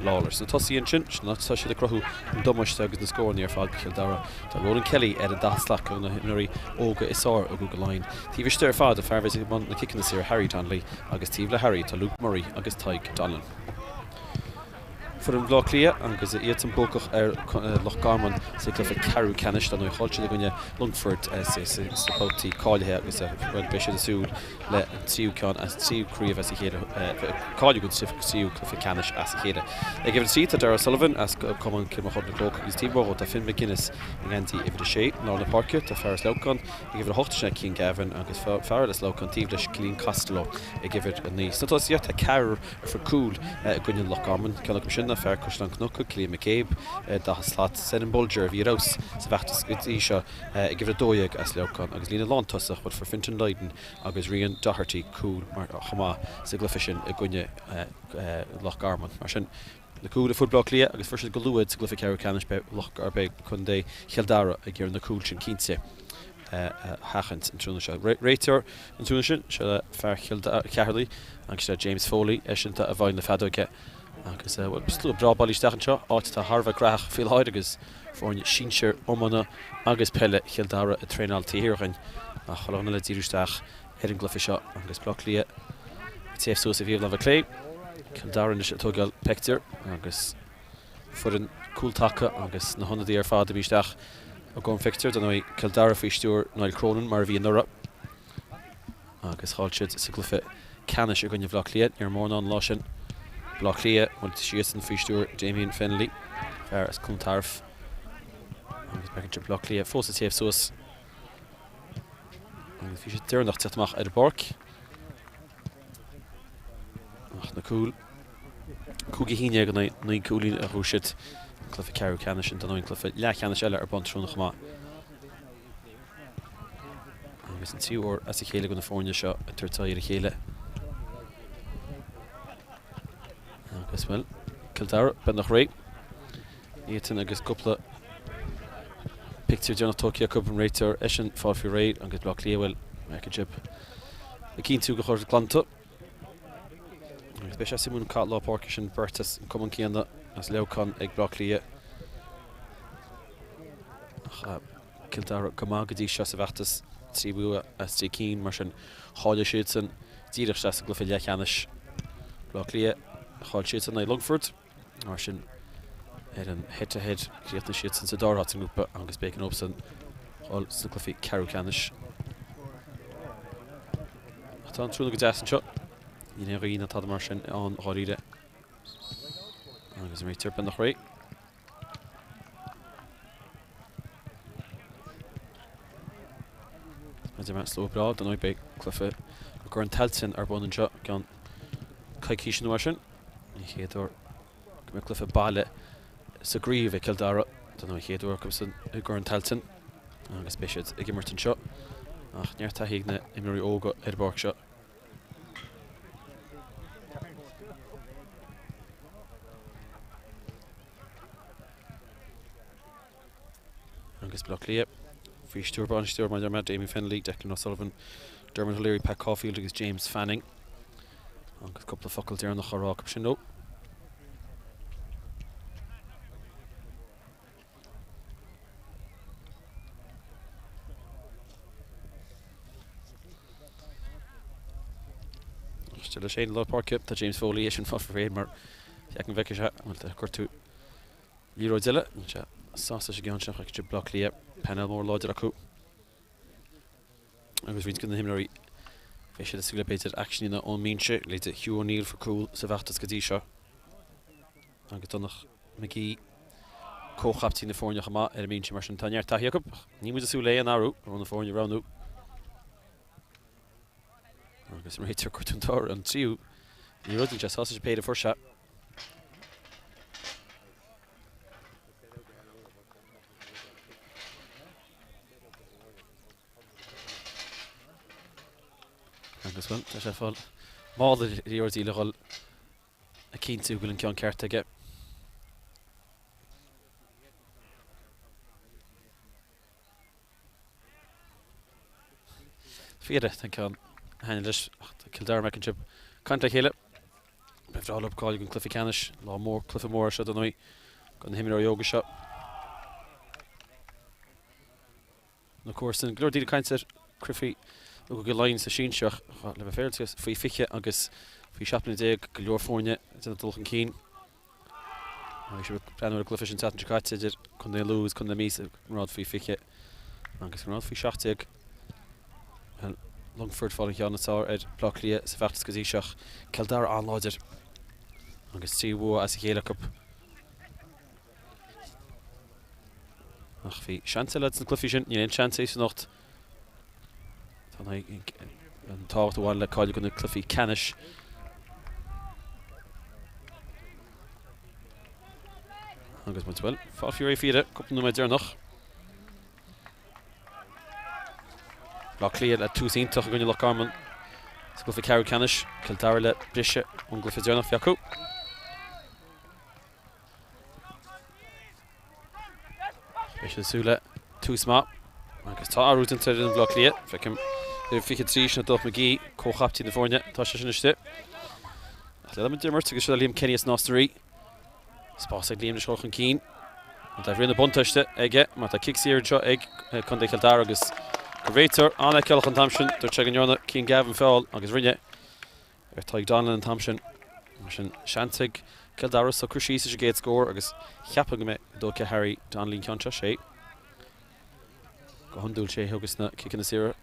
Lawlor. Sna tosaithe ansin, sin an áit atá siad ag cruthú an damáiste agus na scóranna ar fad do Chill Dara. Tá Ronan Kelly ar an daichead slat, ceann de na himreoirí óga is fearr i gCúige Laighean. Taobh istigh ar fad, an fear a bheas i mbun na ciceanna saora, Harry Donnelly, agus taobh le Harry tá Luke Murray agus Tadhg Donlan. Foireann Bhaile Átha Cliath agus iadsan buacach ar Loch Garman sa gcluiche ceathrú ceannais. Dar ndóigh, chaill siad i gcoinne Longfoirt sna babhtaí cáilithe agus beidh siad ag súil le an tríú ceann as tríú craobh as a chéile, cáiliú don tríú cluiche ceannais as a chéile. Ag uimhir 3 tá Darragh Sullivan as Cumann Cill Mochuda na gClócaigh agus taobh amuigh dhó tá Finn McGuinness i ngeansaí uimhir 6. I lár na páirce tá fear as Leamhcán ag uimhir 8, sin é Cian Gavin agus fear eile as Leamhcán taobh leis Cillian Costello ag uimhir 9. Sna tosaithe tá ceathrar a fuair cúl i gcoinne Loch Garman. Ceann acu sin ná fear Caisleán Cnucha, Cillian McCabe, 40 slat. Senan Bolger a bhí ar fheabhas sa bhfeachtas go dtí seo ag uimhir 12 as Leamhcán agus líne lántosach bhuel fuair Fintan Lydon agus Rian Doherty cúl mar chomh maith sa gcluiche sin i gcoinne Loch Garman. Mar sin, na cúil a fuair Baile Átha Cliath agus fuair siad go luath iad sa gcluiche ceathrú ceannais beidh Loch beidh Contae Chill Dara ag iarraidh na cúil sin cinnte a sheachaint an tráthnóna seo. Réiteoir an tráthnóna sin, seo le fear Cheatharlaigh agus seo James Foley, eisean atá i bhfeighil na feadóige agus bhuel slua breá bailithe isteach anseo, áit atá thar a bheith graitheach faoi láthair agus foirne sinsir iomána agus peile Chill Dara ag traenáil taobh thiar dhúinn ach chuile dhuine le díriú isteach ar an gcluiche seo agus Baile Átha Cliath ag téamh suas ó thaobh láimhe clé. Cill Dara anois ag tógáil pictiúr agus foireann cúltaca agus na hionadaithe ar fad imithe isteach i gcomhair an phictiúir. Dar ndóigh, Cill Dara faoi stiúir Niall Cronin mar a bhí anuraidh agus chaill siad sa gcluiche ceannais i gcoinne Bhaile Átha Cliath. Ní raibh mórán ann an lá sin. Baile Átha Cliath, bhuel, siadsan faoi stiúir Damien Fennelly, fear as Cluain Tarbh agus b'fhéidir Baile Átha Cliath fós ag téamh suas agus bhí siad deireanach teacht amach ar an bpáirc. Ach na cúil, 5-11 in aghaidh 9 cúilín a ghnóthaigh siad an cluiche ceathrú ceannais sin, dar ndóigh an cluiche leathcheannais eile ar bun tráthnóna chomh maith. Agus an tríú huair as a chéile go na foirne seo ag tabhairt aghaidh ar a chéile. Agus bhuel, Cill Dara, beagnach réidh. Iadsan agus cúpla pictiúr deireanach tógtha acu, an réiteoir eisean fáil faoi réir agus Baile Átha Cliath, bhuel, feiceann sibh ag cinntiú gur chuir glanta. Agus beidh sé suimiúil an cath lár páirce sin beirt as an cumann céanna as Leamhcán ag Baile Átha Cliath. Ach Cill Dara go maith go dtí seo sa bhfeachtas, 3 bhua as 3 cinn, mar sin cháiligh siadsan díreach isteach sa gcluiche leathcheannais. Baile Átha Cliath, chaill siadsan in aghaidh Longfoirt. Mar sin, ar an head to head, chríochnaigh siadsan sa dara háit sa ngrúpa agus b'éigean dóibhsean dhul sna cluichí ceathrú ceannais. Ach tá an tráthnóna go deas anseo. Níl aon ghaoth ná tada mar sin ann dháiríre. Agus an réiteoir beagnach réidh. Maidir le slua breá, dar ndóigh beidh cluiche i gCorn Tailteann ar bun anseo i gceann coicíse nó mar sin. An chéad uair go mbeidh cluiche baile sa gcraobh ag Cill Dara, dar ndóigh an chéad uair acusan i gCorn Tailteann agus beidh siad ag imirt anseo. Ach neart taithí ag na himreoirí óga ar an bpáirc seo. Agus Baile Átha Cliath faoi stiúir bainisteoir mar a deir mé, Damien Fennelly, Declan O'Sullivan, Dermot O'Leary, Pat Caulfield agus James Fanning. Agus cúpla focal deireanach á rá acu sin leo. Istigh le Shane lár páirce, tá James Foley eisean fá réir mar cheap an bhfeicfidh sé an bhfuil gortú liathróid eile. Níl sé sásta leis an gceann sin ach Baile Átha Cliath, painéal mór láidir acu. Agus roinnt de na himreoirí beidh siad ag súil le b'fhéidir aicsean a dhéanamh ón mbinse, leithéidí Hugh O'Neill fuair cúl sa bhfeachtas go dtí seo. Agus Donncha McGee, comhchaptaen na foirne chomh maith ar an mbinse mar sin tá neart taithí acu. Níl muid ag súil le aon athrú ó na foirne a roghnú. Agus an réiteoir gortú an dara an tríú liathróid, níl sé sásta leis an péire a fuair sé. Agus bhuel, tá sé ag fáil mála liathróidí le dhul ag cinntiú go bhfuil an ceann ceart aige. Faoi dheireadh, tá an ceann a thaitnigh leis ach tá Cill Dara McIntyre ag caint le chéile. Ba bhreá leo cáiliú don chluiche ceannais. Lá mór, cluiche mór é seo dar ndóigh do na himreoirí óga seo. Na comharsana, go leor daoine ag caint ar chluichí Chúige Laighean sa sinsear ach le bheith féaráilte faoi 20 agus faoi 17 mbliana go leor foirne ag déanamh dul chun cinn. Bhí sibh ag breathnú ar an gcluiche sin an tseachtain seo caite idir Contae Lú agus Contae na Mí sa ngrád faoi 20 agus sa ngrád faoi 17. Longfort fáil an cheann is fearr ar Bleá Cliath sa bhfeachtas go dtí seo. Cill Dara an-láidir agus 3 bhua as a chéile acu. Ach bhí seans eile sna cluichí sin, níl aon seans acu anocht. Tá an tábhacht a bhain le cáiliú do na cluichí ceannais. Agus muid bhuel, fáil faoi réir faoi dheireadh, cúpla nóiméad deireanach. Bleá Cliath le tús iontach i gcoinne Loch Garman sa gcluiche ceathrú ceannais, Cill Dara le briseadh ón gcluiche deireanach a bhí acu. Beidh siad ag súil le tús maith agus tá athrú déanta ar fhoireann Bhaile Átha Cliath. Feicim uimhir 23 sin Donncha McGee, comhchaptaen na foirne, tá sé sin istigh. Ach leanfaidh muid d'imirt agus seo Liam Kenny as Nás na Rí. Spás ag Liam anois dul chun cinn. Tá riail na buntáiste aige mar tá cic saor anseo ag Contae Chill Dara agus gur réiteoir an-fheiceálach an t-am sin. Dúirt sé go ndearna Cian Gavin feall agus rinne ar Tadhg Donnellan an t-am sin. Mar sin, seans ag Cill Dara socrú síos leis an gcéad scór agus cheapfainn go mbeidh dóite Harry Donnelly an ceann seo. Sé go hiondúil sé a thugas na ciceanna saora.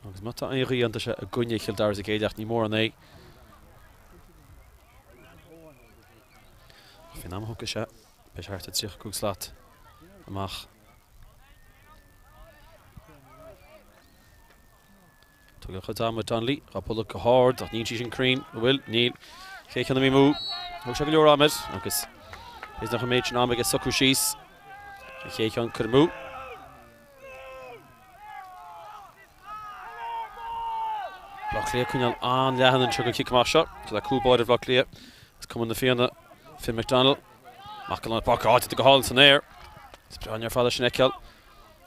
Agus má tá aon ghaoth ann tá sé i gcoinne Chill Dara sa gcéad leath, ní mórán é. Faoin am a thiocfaidh sé, beidh sé thart ar 35 slat amach. Tugann a chuid ama Donnelly, á bualadh go hard ach níl sí sin cruinn, an bhfuil? Níl. Chéad cheann imithe amú. Thóg sé go leor ama air agus is nach an méid sin ama aige socrú síos. An chéad cheann curtha amú. Bleá Cliath ag coinneáil an-leathan anseo don chic amach seo. Tá le cúl báire Bhaile Átha Cliath as Cumann na Fianna, Finn McDonnell. Amach go lár na páirce, áite go hálainn san aer. Is breá linn ar fad é sin a fheiceáil.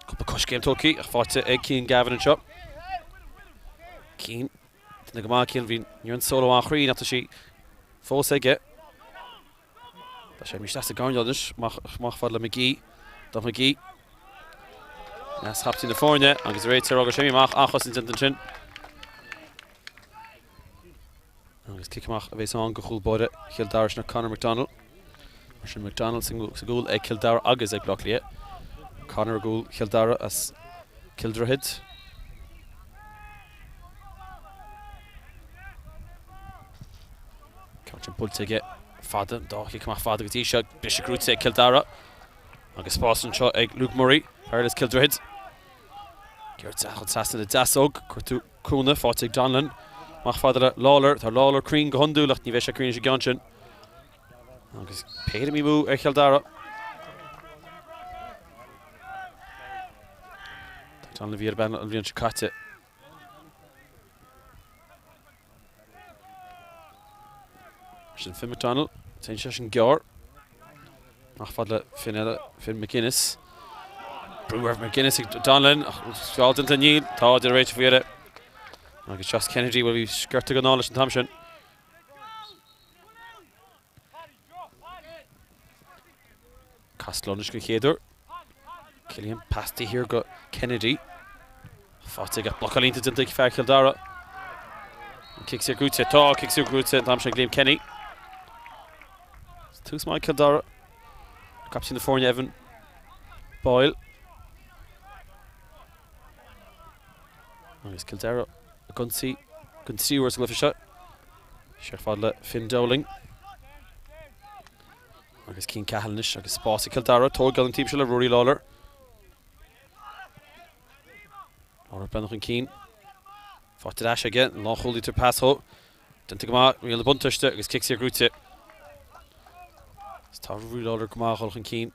Cúpla coiscéim tógtha ach faighte ag Cian Gavin anseo. Cian, duine go maith Cian, bhí an solo an-chruinn ach tá sí fós aige. Tá sé imithe isteach sa gcoirnéal anois, amach fad le McGee, Don McGee. Leas-chaptaen na foirne agus réiteoir agus sé amach an-chosaint déanta ansin. Agus cic amach a bheas ann do chúl báire Chill Dara sin Conor McDonnell. Mar sin McDonnell sa gcúl ag Cill Dara agus ag Bleá Cliath. Conor i gcúl Chill Dara as Cill Droichid. Ceann sin buailte aige fada, an dá chic amach fada go dtí seo. Briseadh gnóite ag Cill Dara. Agus spás anseo ag Luke Murray, fear as Cill Droichid. Gearrtha chun trasna le deasóg, cuartú cúnamh faighte ag Donlan. Amach fada le Lawlor. Tá Lawlor cruinn go hiondúil ach ní bheidh sé cruinn leis an gceann sin. Agus péire imithe amú ar Chill Dara. Tá Donlan a bhí ar an bpainéal an bhliain seo caite. Sin Finn McDonnell, téann sé sin gearr. Amach fad le Finn eile, Finn McGuinness. Brú ar McGuinness ag Donlan, ach feall déanta níl, tá deir an réiteoir faoi dheireadh. Agus Josh Kennedy, bhuel bhí sciorta i ndán leis an t-am sin. Costello anois den chéad uair. Cillian pas taobh thiar go Kennedy. Faighte aige blocáil iontach déanta ag fear Chill Dara. An cic saor gnóite. Tá cic saor gnóite an t-am sin ag Liam Kenny. Tús maith ag Cill Dara. Captaen na foirne Evan Boyle. Agus Cill Dara ag ionsaí den tríú huair sa gcluiche seo. Siar fad le Finn Dowling. Agus Cian Cahill anois agus spás ag Cill Dara. Tógáil an taobh seo le Rory Lawlor. Lawlor breathnú chun cinn. Faighte ar ais aige, an lánchúlaí tabhairt pas dhó. Déanta go maith, riail na buntáiste agus cic saor gnóite. Tá Rory Lawlor go maith a dhul chun cinn.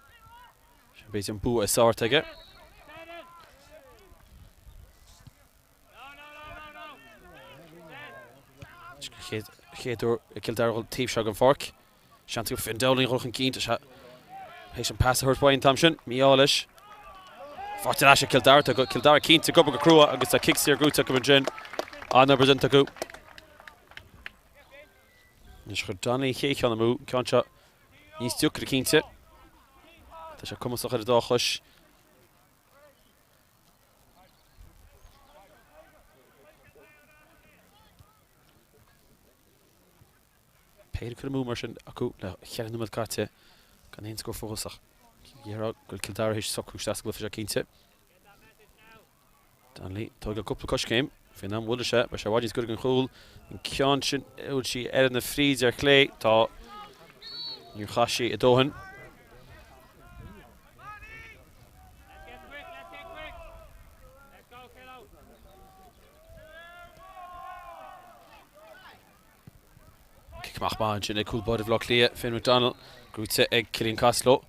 Sin b'fhéidir an bua is fearr atá aige. Chéad uair ag Cill Dara dhul taobh seo den pháirc. Seans ag Finn Dowling dhul chun cinn. Tá sé théis an pas a thabhairt uaidh an t-am sin. Mí-ádh leis. Faighte ar ais ag Cill Dara. Tá Cill Dara cinnte ag obair go crua agus tá cic saor gnóite acu ansin. An-obair déanta acu. Anois chuir Donnelly an chéad cheann amú, an ceann seo níos deacra cinnte. Tá sé cumasach ar an dá chois. Péire curtha amú mar sin acu le cheithre nóiméad caite gan aon scór fós ach déarfá go bhfuil Cill Dara théis socrú isteach sa gcluiche seo cinnte. Donnelly ag tógáil cúpla coiscéim faoin am a bhuailfidh sé, beidh sé i bhfad níos gaire don chúl. An ceann sin, bhfuil sí ar na fríd ar chlé? Tá. Níor chaith sí a dóthain. Cic amach maith ansin ag cúl báire Bhaile Átha Cliath, Finn McDonnell, gnóite ag Cillian Costello.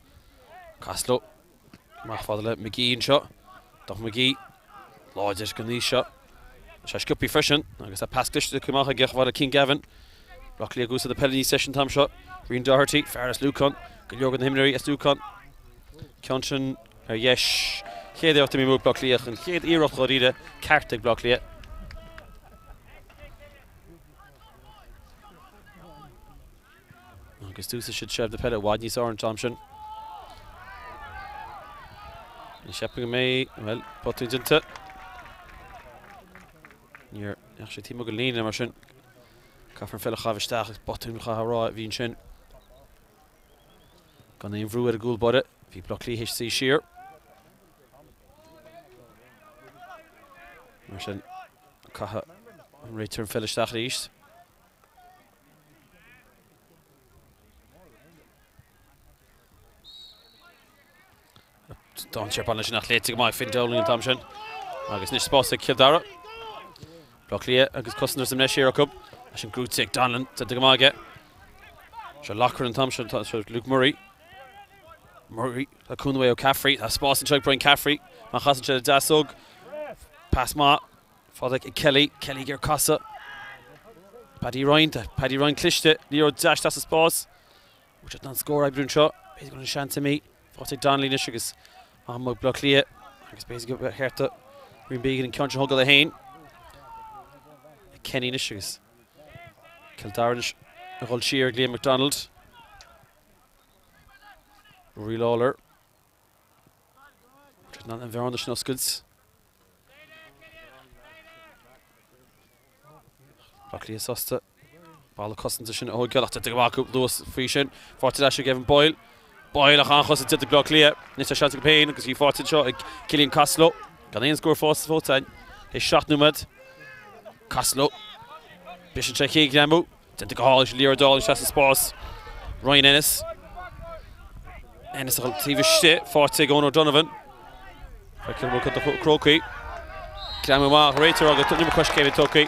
Costello amach fada le McGee anseo. Duff McGee láidir don aois seo. Sé sciobtha freisin agus tá pas cliste tugtha amach aige chomh fada le Cian Gavin. Baile Átha Cliath ag úsáid na peile níos deise an t-am seo. Rian Doherty, fear as Leamhcán, go leor de na himreoirí as Leamhcán. Ceann sin ar dheis. Chéad iarracht imithe amú ag Baile Átha Cliath, an chéad iarracht dháiríre ceart ag Baile Átha Cliath. Agus d'úsáid siad seilbh na peile i bhfad níos fearr an t-am sin. Ní cheapaim go mbeidh, bhuel, botún déanta. Níor dheachaigh sé taobh amuigh den líne mar sin. Caithfear an pheil a chaitheamh isteach agus botún a chaithfear a rá a bhí ansin. Gan aon bhrú ar an gcúl báire, bhí Baile Átha Cliath théis suí siar. Mar sin, caithfidh an réiteoir an pheil isteach arís. Dainséar baile sin ach léite go maith Finn Dowling an t-am sin. Agus anois spás ag Cill Dara. Baile Átha Cliath agus cosantóir sa mbreis siar acu. Leis an gcrúite ag Donlan, déanta go maith aige. Seo Loughran an t-am sin, tá seo Luke Murray. Murray, tá cúnamh uaidh ó Caffrey, tá spás anseo ag Brian Caffrey, má chasann sé le deasóg. Pas maith, fada ag Kelly, Kelly ag iarraidh casadh. Paddy Ryan, tá Paddy Ryan cliste, liathróid deas isteach sa spás. Bhfuil siad in ann scór a oibriú anseo? B'fhéidir go bhfuil an seans imithe. Faighte ag Donnelly anois agus am ag Baile Átha Cliath agus b'fhéidir go cheart do Rian Began an ceann seo a thógáil é féin. Kenny anois agus Cill Dara anois a dhul siar ag Liam McDonald. Rory Lawlor. An bhearna sin oscailt. Baile Átha Cliath sásta balla cosanta sin a thógáil ach déanta go maith acu luas faoi sin. Faighte ar ais ag Evan Boyle. Boyle ach an-chosaint déanta ag Baile Átha Cliath. Anois tá seans acu féin agus í faighte anseo ag Cillian Costello. Gan aon scór fós fós againn. Théis 7 nóiméad. Costello. Briseann sé a chéad ghreamú. Déanta go hálainn sin liathróid álainn isteach sa spás. Ryan Ennis. Ennis a dhul taobh istigh, faighte ag Eoin O'Donovan. Feictear go bhfuil cuid Crócaigh. Greamú amach, réiteoir agus an iomarca coiscéime tugtha.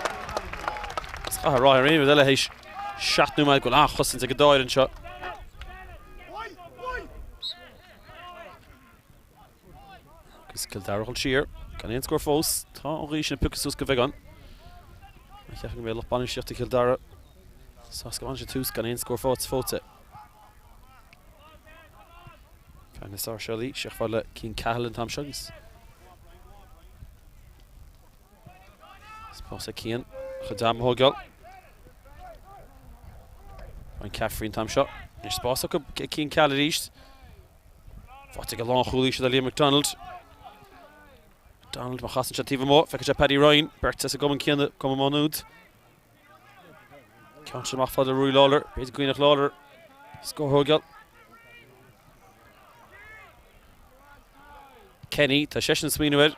Is caithfidh a rá ar aon rud eile théis 7 nóiméad go bhfuil an-chosaint ag an dá fhoireann anseo. Agus Cill Dara ag dul siar, gan aon scór fós. Tá an ghaoth sin ag piocadh suas go beagán. Ach cheapfainn go mbeidh lucht bainistíochta Chill Dara sásta go bhfanann sé tús gan aon scór fós faighte. Fear na Sáirséalaí, siar fada le Cian Cahill an t-am seo agus spás ag Cian chuid am a thógáil. Ryan Caffrey an t-am seo. Anois spás acu ag Cian Cahill arís. Faighte ag an lánchúlaí seo Liam McDonald. McDonald má chasann sé taobh amuigh, feiceann sé Paddy Ryan, beirt as an gcumann céanna, Cumann Má Nuad. Ceann sin amach fada le Rory Lawlor, b'fhéidir go gcuimhneodh Lawlor scór a thógáil. Kenny, tá seisean ag smaoineamh air.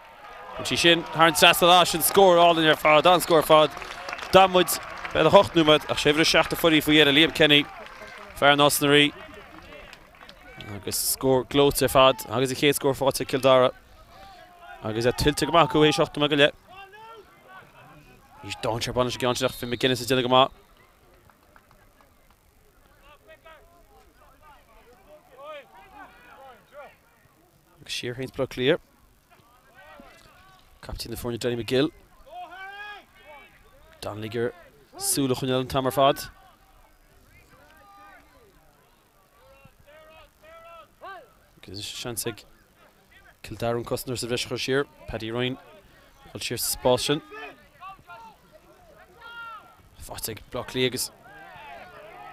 An sí sin, thar an trasnán, ah, sin scór álainn ar fad, an-scór ar fad. D'fhan muid, beidh 8 nóiméad, ach sé uimhir 7 a fuair í faoi dheireadh, Liam Kenny, fear Nás na Rí. Agus scór gleoite ar fad agus a chéad scór faighte ag Cill Dara. Agus é tuillte go maith acu théis 8 nóiméad go leith. Arís dainséar bainne leis an gceann sin ach Finn McGuinness ag déanamh go maith. Agus siar théanns Baile Átha Cliath. Captaen na foirne Danny McGill. Donnelly ag iarraidh súil a choinneáil an t-am ar fad. Agus seans ag Cill Dara an cosantóir sa bhreis a chur siar. Paddy Ryan dul siar sa spás sin. Faighte ag Bleá Cliath agus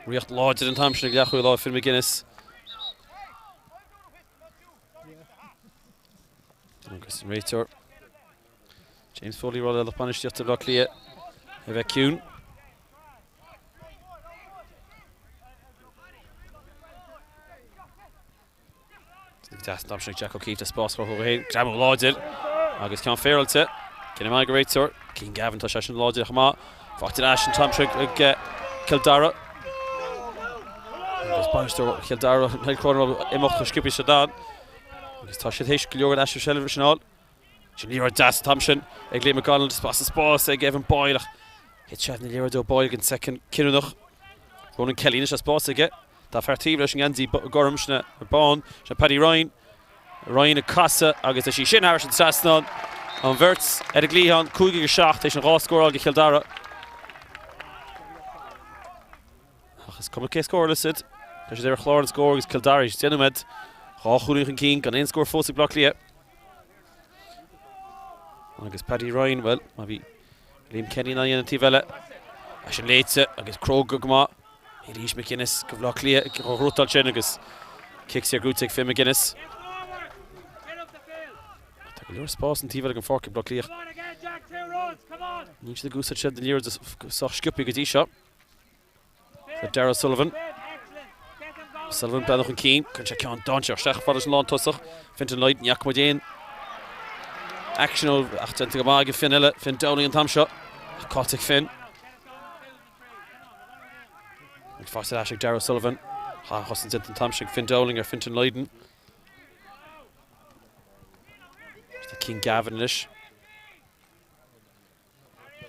riocht láidir an t-am sin ag leathchúlaí láir Finn McGuinness. Agus an réiteoir James Foley ag rá le lucht bainistíochta Bhaile Átha Cliath a bheith ciúin. Deas an t-am sin ag Jack O'Keeffe tá spás cruthaithe dhó féin. Greamú láidir agus ceann féaráilte. Cinneadh maith ag an réiteoir. Cian Gavin tá seisean láidir chomh maith. Faighte ar ais an t-am seo ag Cill Dara. Agus bainisteoir Chill Dara, Niall Cronin, ag imeacht chomh sciobtha is atá. Agus tá siad théis go leor den aistear seilbh sin a fháil. Sin liathróid deas an t-am sin ag Liam McDonald, spás an spás ag Evan Boyle ach thit sé as an liathróid ó Boyle ag an soicind cinniúnach. Ronan Kelly anois tá spás aige. Tá fear taobh leis an ngeansaí gorm, sin bán, sin Paddy Ryan. Ryan ag casadh agus tá sí sin thairis an trasnán. An bheirt ar an gcliathán, 5 agus 7 théis an 2 scór a fháil do Chill Dara. Ach is cuma cé scóráil siad, tá siad ar chlár an scóir agus Cill Dara théis 10 nóiméad, 2 chúilín chun cinn gan aon scór fós ag Bleá Cliath. Agus Paddy Ryan, bhuel, má bhí Liam Kenny in ann an taobh eile, é sin léite agus cróga go maith. Arís McGuinness go Bhleá Cliath ag gnóthachtáil sin agus cic saor gnóthaithe ag Finn McGuinness. Tá go leor spás an taobh eile den pháirc ag Bleá Cliath. Níl siad ag úsáid seilbh den liathróid sách sciobtha go dtí seo. Darragh Sullivan. Sullivan breathnú chun cinn, cuireann sé ceann dainséarach isteach fad leis an lántosach. Fintan Lyden, ní fhaca muid aon aicsean ó ach déanta go maith ag Finn eile, Finn Dowling an t-am seo. Ach caillte ag Finn. Ag faighte ar ais ag Darragh Sullivan. An-chosaint déanta an t-am seo ag Finn Dowling ar Fintan Lyden. Tá Cian Gavin anois.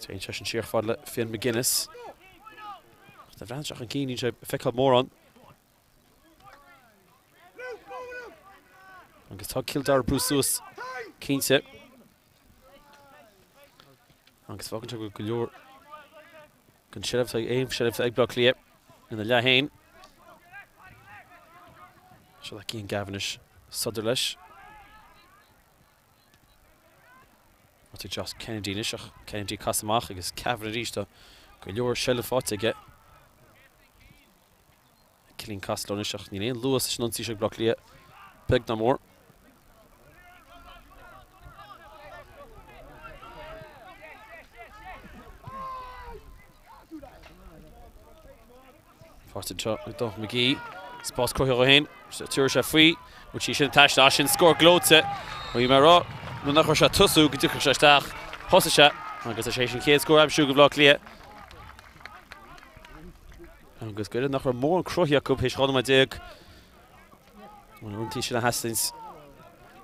Téann seisean siar fad le Finn McGuinness. Ach tá bhreathnaíonn sé chun cinn, níl sé ag feiceáil mórán. Agus tá Cill Dara ag brú suas cinnte. Agus fágann sé go go leor den seilbh tá aon seilbh ag Bleá Cliath ina leath féin. Seo le Cian Gavin anois sodar leis. Ag Josh Kennedy anois ach Kennedy ag casadh amach agus Gavin arís tá go leor seilbh faighte aige. Cillian Costello anois ach níl aon luas leis an ionsaí seo ag Bleá Cliath, beag ná mór. Faighte anseo ag Donncha McGee. Spás cruthaithe dhó féin. Tabharfaidh sé faoi. Bhfuil sí sin taistil? Ah, sin scór gleoite. Bhí mé ag rá nuair nach raibh sé ag tosú go dtiocfadh sé isteach. Thosaigh sé agus tá sé théis an chéad scór a aimsiú do Bhaile Átha Cliath. Agus go nach raibh mórán cruthaithe acu théis 12 nóiméad. An iontaí sin a theastaíonns.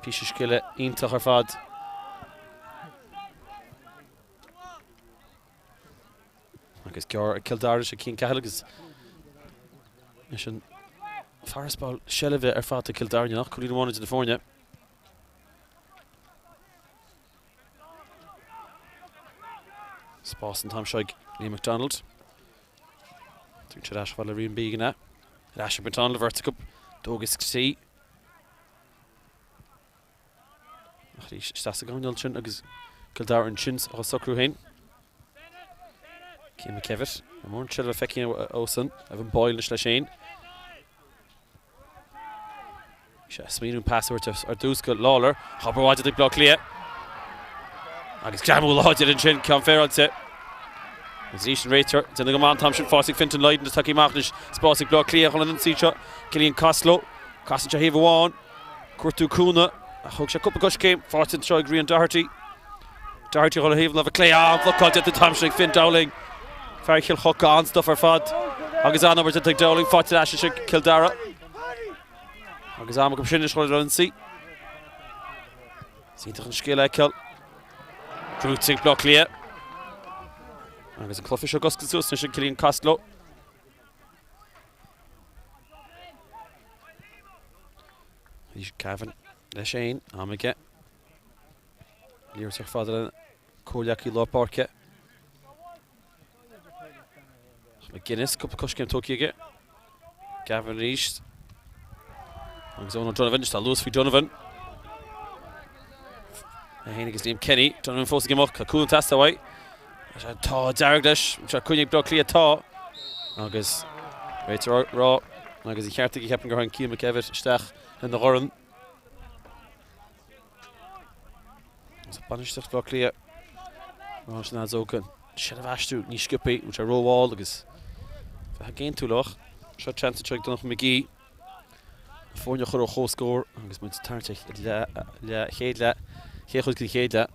Píosa scile iontach ar fad. Agus gearr ag Cill Dara sé Cian Cahill agus leis an farasbarr seilbhe ar fad do Cill Dara nach cúilín amháin idir na foirne. Spás an t-am seo ag Liam McDonald. Tugann sé ar ais fad le Rian Began é. Ar ais ag McDonald bheirt acu. Dógas C. Ach arís isteach sa gcoirnéal sin agus Cill Dara ansin á socrú féin. Cian McKevitt. Níl mórán seilbhe feicthe aosan. Evan Boyle anois leis féin. Bhí sé ag smaoineamh an pas a thabhairt ar dtús go Lawlor. Obair mhaith ag Bleá Cliath. Agus greamú láidir ansin, ceann féaráilte. Agus arís an réiteoir, déanamh go maith an t-am sin faighte ag Fintan Lydon, tagtha amach anois spás ag Bleá Cliath chun an ionsaí seo. Cillian Costello, casann sé thaobh amháin. Cuartú cúnamh ach thóg sé cúpla coiscéim. Faighte anseo ag Rian Doherty. Doherty dhul ar thaobh na láimhe clé. Ah, an bhlocáil déanta an t-am sin ag Finn Dowling. Fear Chill Choca, an-stuif ar fad. Agus an-obair déanta ag Dowling. Faighte ar ais anois ag Cill Dara. Agus am acu sin anois chun an ionsaí. Is iontach an scéal é fheiceáil. Gnóthaithe ag Bleá Cliath. Agus an cluiche seo ag oscailt suas anois ag Cillian Costello. Arís Gavin leis féin, am aige. Liathróid fada lena comhghleacaí lár páirce. McGuinness, cúpla coiscéim tógtha aige. Gavin arís. Agus Eoin O'Donovan, tá luas faoi Donovan. É féin agus Liam Kenny, Donovan fós ag imeacht, tá cúnamh ag teastáil uaidh. Tá dearg leis, sé coinnithe ag Bleá Cliath, tá. Agus réiteoir á rá agus an ceart aige ceapaim gur tháinig Cian McEvitt isteach ina dhorn. Agus bainistíocht Bhaile Átha Cliath ag rá leis na leaids óga an seilbh a aistriú níos sciobthaí, bhfuil sé rómhall agus bheith ag aontú leo. Seo seans anseo ag Donncha McGee na foirne a chur ar comhscór agus muid ag tarraingt ar chéad leath, chéad chuid den chéad leath.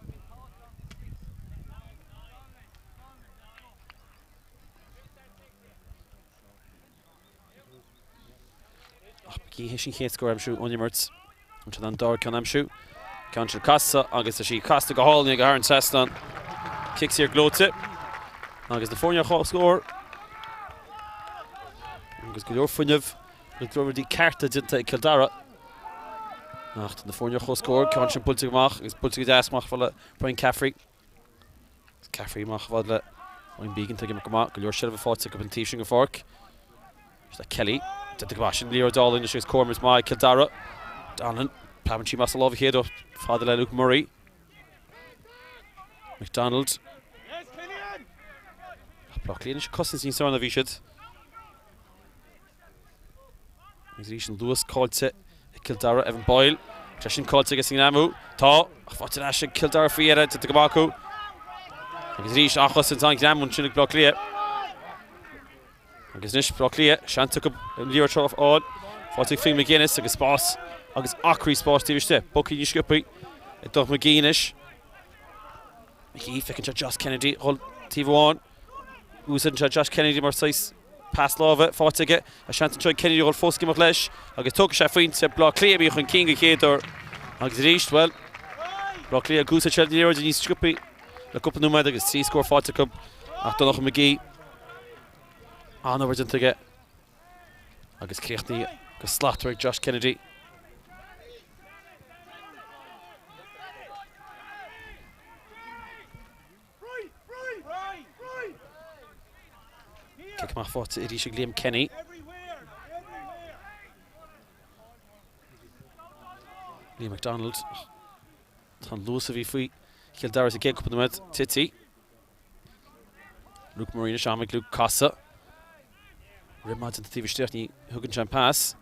Ach McGee théis an chéad scór a aimsiú ón imirt. An siad an dara ceann a aimsiú. Ceann sin casta agus tá sí casta go hálainn aige thar an trasnán. Cic saor gleoite. Agus na foirne ar comhscór. Agus go leor fuinnimh agus go leor rudaí cearta déanta ag Cill Dara. Ach tá na foirne ar comhscór, ceann sin buailte amach agus buailte go deas amach le Brian Caffrey. Caffrey amach i bhfad le Ryan Began ag imirt go maith, go leor seilbhe faighte acu an taobh sin den pháirc. Is Kelly, déanta go maith sin liathróid álainn anois agus cóir maith ag Cill Dara. Donlan, preabann sí amach as a lámh a chéad fada le Luke Murray. McDonald. Bleá Cliath anois cosaint níos fearr ná bhí siad. Agus arís an luas caillte ag Cill Dara, Evan Boyle. Tá sin caillte aige sa ngreamú. Tá, ach faighte ar ais ag Cill Dara faoi dheireadh, déanta go maith acu. Agus arís an-chosaint, an-ghreamú ansin ag Bleá Cliath. Agus anois Bleá Cliath, seans acu an liathróid seo a fháil. Faighte ag Finn McGuinness agus spás agus acraí spáis taobh istigh. Bogtha níos sciobthaí ag Donncha McGee anois. McGee, feiceann sé Josh Kennedy dhul taobh amháin. Úsáideann sé Josh Kennedy mar saghas pas láimhe faighte aige. Tá seans anseo ag Kennedy a dhul fós ag imeacht leis agus tógfaidh sé phointe Bleá Cliath a bhí chun cinn den chéad uair. Agus arís, bhuel, Bleá Cliath ag úsáid seilbh na liathróide níos sciobthaí le cúpla nóiméad agus 3 scór faighte acu ach Donncha McGee an-obair déanta aige agus críochnaithe go slachtmhar ag Josh Kennedy. Cic amach faighte arís ag Liam Kenny. Liam McDonald. Tá an luas a bhí faoi Chill Dara sa gcéad cúpla nóiméad tite. Luke Murray anois am ag Luke casadh. Rith maith déanta taobh istigh, ní thugann sé an pas.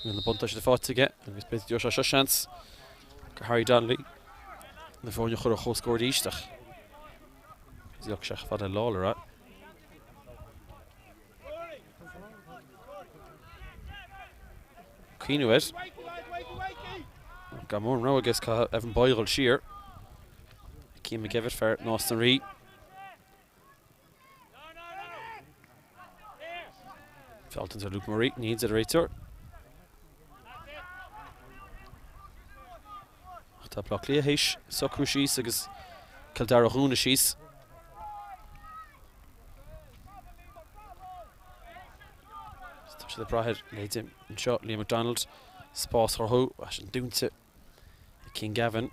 Níl na buntáiste faighte aige agus b'fhéidir go dtabharfaidh sé seo seans go Harry Donnelly na foirne a chur ar comhscór arís ach d'íoc sé fada le Lawlor é. Cuimhniú air. Gan mórán rogha aige is caithfidh Evan Boyle dhul siar. Cian McGevitt fear Nás na Rí. Fealltant ar Luke Murray, ní deir an réiteoir. Ach tá Bleá Cliath théis socrú síos agus Cill Dara a dhúnadh síos. Tá siad ag brath ar leithéidí anseo, Liam McDonald, spás a chruthú, sin dúnta ag Cian Gavin.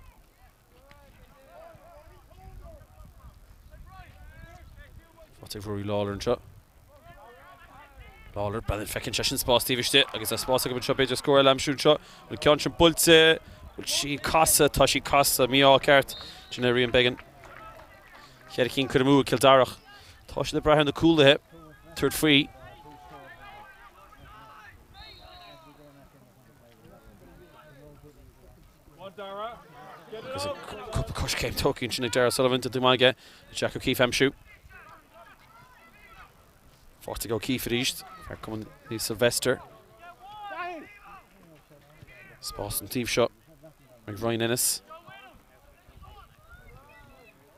Faighte ag Rory Lawlor anseo. Lawlor, breathnaíonn, feiceann sé sin spás taobh istigh agus tá spás acu anseo b'fhéidir scór eile a aimsiú anseo. An ceann sin buailte, bhfuil sí casta, tá sí casta, mí-ádh ceart. Sin é Rian Beggan. Cheithre cinn curtha amú ag Cill Dara. Tá siad ag brath ar na cúlaithe tabhairt faoi. Agus cúpla coiscéim tógtha ansin ag Darragh Sullivan, déanta go maith aige Jack O'Keefe a aimsiú. Faighte ag O'Keefe arís, fear Cumann Naomh Sylvester. Spás an taobh seo ag Ryan Ennis.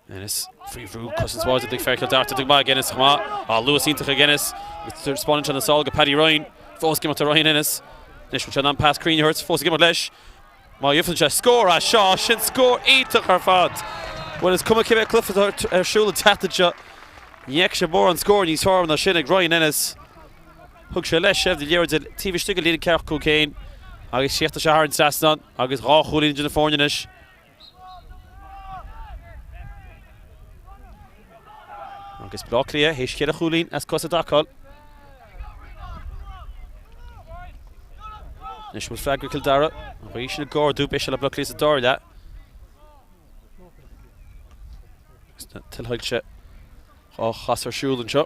Ennis faoi bhrú cosaint mhaith ag fear Chill Dara déanta go maith ag Ennis chomh maith. Á, luas iontach ag Ennis. Agus taispeánann sé na sála go Paddy Ryan. Fós ag imeacht ar Ryan Ennis. Anois bhfuil sé in ann pas cruinn a thabhairt. Fós ag imeacht leis. Má gheibheann sé scór as seo, sin scór iontach ar fad. Bhuel, is cuma cibé cluiche atá ar siúl an tseachtain seo, ní fheicfidh sé mórán scór níos fearr ná sin ag Ryan Ennis. Thug sé leis seilbh na liathróide taobh istigh de líne ceathracha 5 céim agus chríochnaigh sé thar an trasnán agus dhá chúilín idir na foirne anois. Agus Bleá Cliath théis cheithre chúilín as cos i dtaca. Anois bhfuil freagra Cill Dara, an ghaoth sin ag ardú, beidh sé le Bleá Cliath sa dara leath. Agus na tuilsoilse á chasadh ar siúl anseo.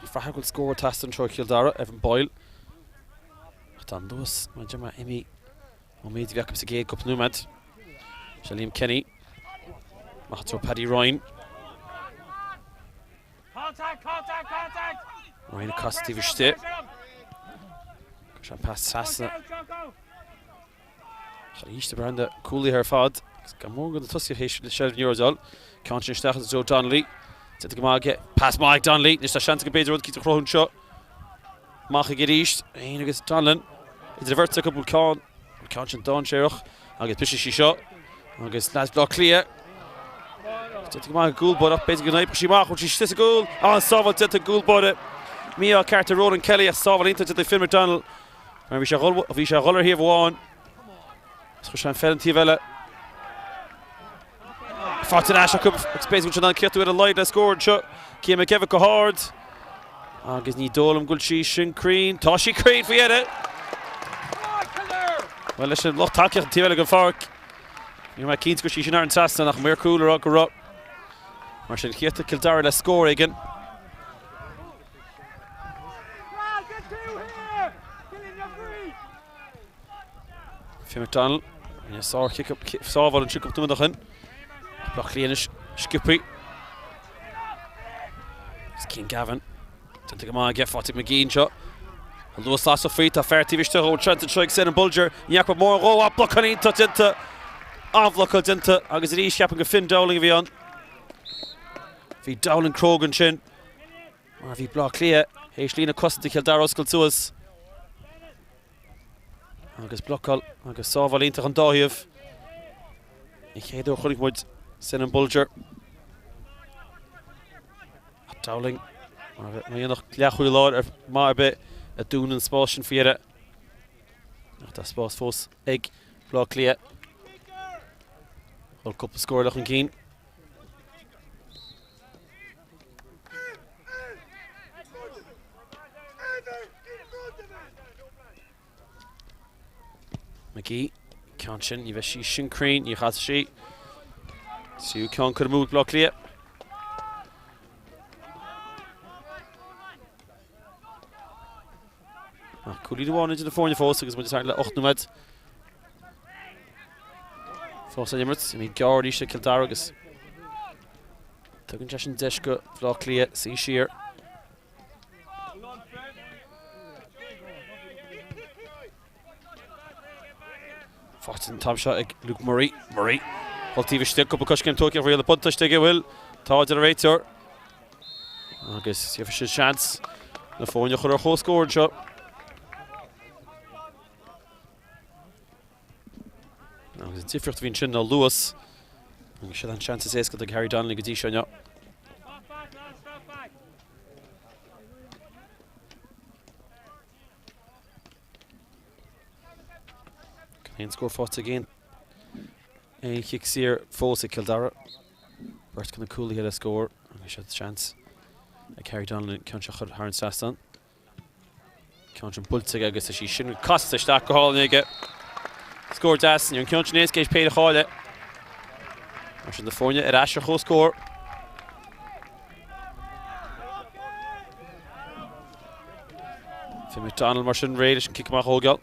Ag brath go bhfuil scór ag teastáil anseo ó Chill Dara, Evan Boyle. Ach tá an luas, mar a deir mé, imithe ón méid a bhí acu sa gcéad cúpla nóiméad. Seo Liam Kenny. Amach i dtreo Paddy Ryan. Ryan ag casadh taobh istigh. Chuir sé an pas trasna. Arís ag breathnú cúlaithe ar fad agus gan mórán de na tosaithe théis seilbh an liathróid a fháil. Ceann sin isteach i dtreo Donnelly. Déanta go maith aige. Pas maith ag Donnelly. Anois tá seans acu b'fhéidir rud eicínt a chruthú anseo. Amach aige arís. É agus Donlan. Idir an bheirt acu bhfuil ceann, an ceann sin dainséarach agus briseann sí seo. Agus leaids Bhaile Átha Cliath. Déanta go maith ag an gcúl báire ach b'fhéidir go n-oibreoidh sí amach. Bhfuil sí istigh sa gcúl? An sábháil déanta ag an gcúl báire. Mí-ádh ceart ar Ronan Kelly ach sábháil iontach déanta ag Finn McDonnell. Mar bhí sé bhí sé a dhul ar thaobh amháin agus chuir sé an pheil an taobh eile. Faighte ar ais acu agus b'fhéidir go bhfuil siad in ann críochnú ar a laghad le scór anseo. Cian McKevitt go hard agus ní dóigh liom go bhfuil sí sin cruinn. Tá sí cruinn faoi dheireadh! Bhuel leis an lucht tacaíochta an taobh eile den pháirc, ní raibh mé cinnte go raibh sí sin thar an trasnán ach maor cúil a rá go raibh. Mar sin chríochnaigh Cill Dara le scór éigin. Finn McDonnell, rinne sár-chic, sábháil ansin cúpla nóiméad ó shin. Baile Átha Cliath anois sciobtha. Agus Cian Gavin, déanta go maith aige, faighte ag McGee anseo. An luas lasrach faoi, tá fear taobh istigh ón seans anseo ag Senan Bolger. Ní fhaca mórán dhó, ach blocáil iontach déanta. An-bhlocáil déanta agus arís ceapaim gur Finn Dowling a bhí ann. Bhí Dowling cróga ansin. Mar bhí Bleá Cliath théis líne cosanta Chill Dara a oscailt suas. Agus blocáil agus sábháil iontach an dá thaobh. An chéad uair a chonaic muid Senan Bolger. Dowling mar a dhéanfadh leathchúlaí láir ar maith ar bith ag dúnadh an spás sin faoi dheireadh. Ach tá spás fós ag Bleá Cliath. Dul cúpla scór eile chun cinn. McGee, ceann sin, ní bheidh sí sin cruinn, ní chasfaidh sí. Tríú ceann curtha amú ag Bleá Cliath. Ach cúilín amháin idir na foirne fós agus muid thart le 8 nóiméad. Fós san imirt, imí gearr arís ag Cill Dara agus tugann sé sin deis go Bhaile Átha Cliath suí siar. Faighte an t-am seo ag Luke Murray. Murray. Dul taobh istigh, cúpla coiscéim tógtha ach riail an buntáiste aige bhfuil. Tá a deir an réiteoir. Agus gheobhaidh siad seans na foirne a chur ar chomhscór anseo. Agus an difríocht a bhí ansin ná luas. Agus sin an seans is éasca do Harry Donnelly go dtí seo inniu. Gan aon scór faighte ag aon aon chic saor fós ag Cill Dara. Beirt de na cúlaithe le scór agus seo seans ag Harry Donnelly ceann seo a chur thar an trasnán. Ceann sin buailte aige agus tá sí sin casta isteach go hálainn aige. Scór deas, ní raibh an ceann sin éasca théis péire a chailleadh. Mar sin na foirne ar ais ar chomhscór. Finn McDonnell mar sin réidh leis an cic amach a thógáil.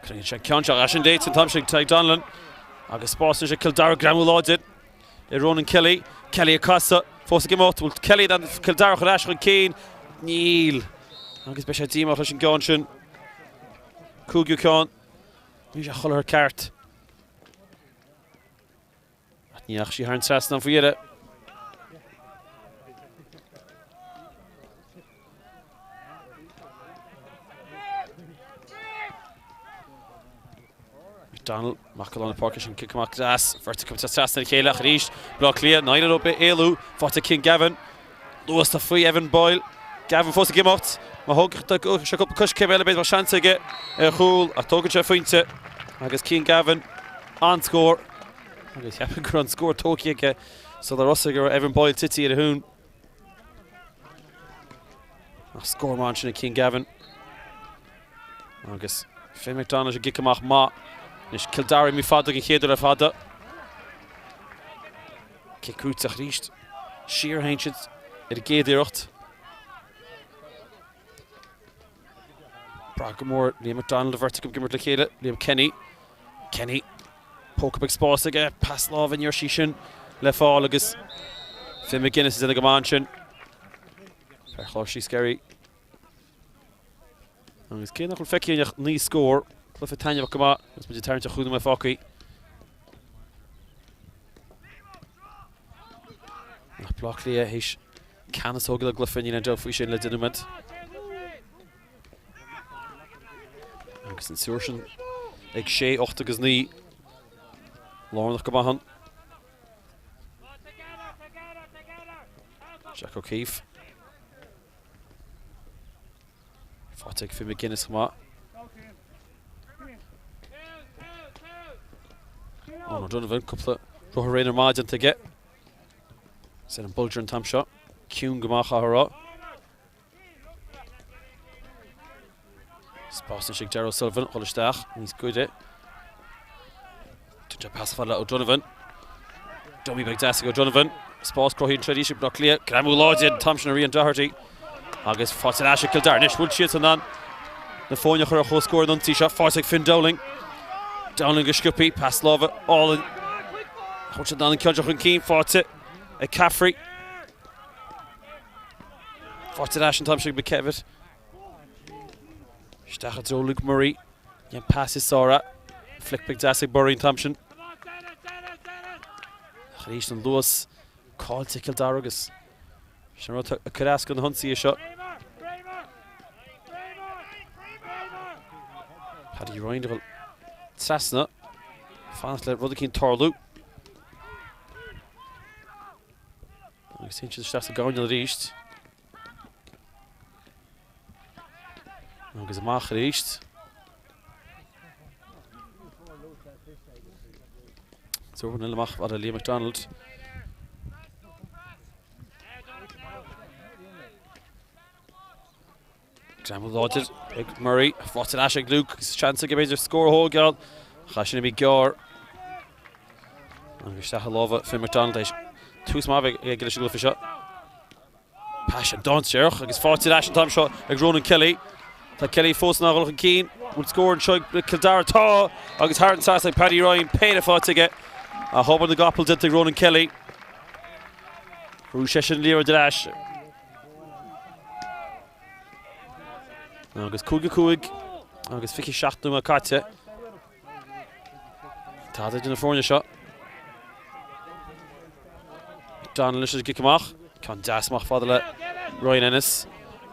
Cuireann sé an ceann seo as an léite an t-am sin Tadhg Donnellan agus spás anois ag Cill Dara greamú láidir ar Ronan Kelly. Kelly ag casadh, fós ag imeacht, bhfuil Kelly in ann Cill Dara a chur ar ais chun cinn? Níl. Agus beidh sé díomách leis an gceann sin. Cúigiú ceann. Níl sé a chur ceart. Ach ní dheachaigh sí thar an trasnán faoi dheireadh. McDonnell, amach go lár na páirce sin cic amach deas, beirt acu trasna a chéile ach arís Bleá Cliath, n-éiríonn leo éalú, faighte ag Cian Gavin, luas tá faoi Evan Boyle, Gavin fós ag imeacht, má thógfadh sé cúpla coiscéim eile b'fhéidir bheadh seans aige ar chúl ach tógann sé a phointe agus Cian Gavin an-scór. Agus cheapfainn go raibh an scór tógtha aige sular fhios go raibh Evan Boyle tite ar a thóin. Ach scór maith ansin ag Cian Gavin. Agus. Finn McDonald an gcic amach maith. Anois Cill Dara imithe fada den chéad uair le fada. Cic gnóthach arís. Siar a théann siad ar an gcéad iarracht. Brath go mór Liam McDonald an bheirt acu ag imirt le chéile. Liam Kenny. Kenny. Póca beag spáis aige. Pas láimhe ní raibh sí sin le fáil agus Finn McGuinness ag déanamh go maith ansin. Fear Chláirsigh Skerry. Agus cé nach bhfuil feicthe againn ach 9 scór, cluiche taitneamhach go maith agus muid ag tarraingt ar chúig nóiméad fágtha. Ach Baile Átha Cliath théis ceannas a thógáil ar an gcluiche, níl aon dabht faoi sin le 10 nóiméad. Agus an triúr sin ag 6, 8 agus 9 lárnach go maith ann. Jack O'Keefe. Faighte ag Finn McGuinness chomh maith. Eoin O'Donovan, cúpla rothar aonair maith déanta aige. Is ar an Bolger an t-am seo. Ciúin go maith caithfidh a rá. Spás anois ag Darragh O'Sullivan, dhul isteach, níos gaire. Tugtar pas fada le O'Donovan. Dummy beag deas ag O'Donovan. Spás cruthaithe anseo arís ag Baile Átha Cliath. Greamú láidir an t-am sin ó Rian Doherty. Agus faighte ar ais ag Cill Dara. Anois bhfuil siad in ann na foirne a chur ar comhscór an ionsaí seo. Faighte ag Finn Dowling. Dowling go sciobtha. Pas láimhe álainn. Nach bhfuil siad in ann an ceann seo chun cinn. Faighte ag Caffrey. Faighte ar ais an t-am seo ag McKevitt. Isteach i dtreo Luke Murray. An pas is fearr. Flick beag deas ag Murray an t-am sin. Ach arís an luas caillte ag Cill Dara agus sin rud ag cur as do na hionsaithe seo. Paddy Ryan ag dul trasna. Fanacht le rud eicínt tarlú. Agus téann siad isteach sa gcoirnéal arís. Agus amach arís. Tabharfar amach fada Liam McDonald. Greamú láidir ag Murray, faighte ar ais ag Luke agus seans aige b'fhéidir scór a thógáil. Chaith sin imithe gearr. Agus isteach i lámha Finn McDonald éis tús maith aige leis an gcluiche seo. Pas dainséarach agus faighte ar ais an t-am seo ag Ronan Kelly. Tá Kelly fós in ann dul chun cinn. Bhfuil scór anseo ag Cill Dara? Tá! Agus thar an trasnán ag Paddy Ryan, péire faighte aige. Ach obair na gcapall déanta ag Ronan Kelly. Bhrúigh seisean an liathróid ar ais. Agus 5 5 agus 27 nóiméad caite. Tada idir na foirne seo. McDonald leis an gcic amach. Ceann deas amach fada le Ryan Ennis.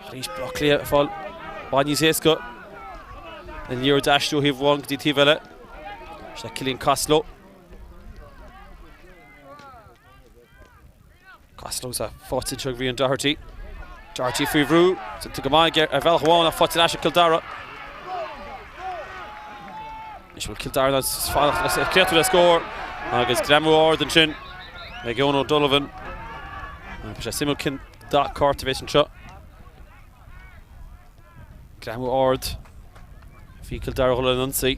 Arís Baile Átha Cliath ag fáil i bhfad níos éasca. An liathróid a aistriú ó thaobh amháin go dtí taobh eile. Seo Cillian Costello. Costello is faighte anseo ag Rian Doherty. Doherty faoi bhrú. Déanta go maith aige ar bhealach amháin ach faighte ar ais ag Cill Dara. Anois bhfuil Cill Dara ag críochnú le scór agus greamú ard ansin ag Eoin O'Donovan. Tá sé suimiúil cén dath cárta a bheas anseo. Greamú ard. Bhí Cill Dara ag dul ar an ionsaí.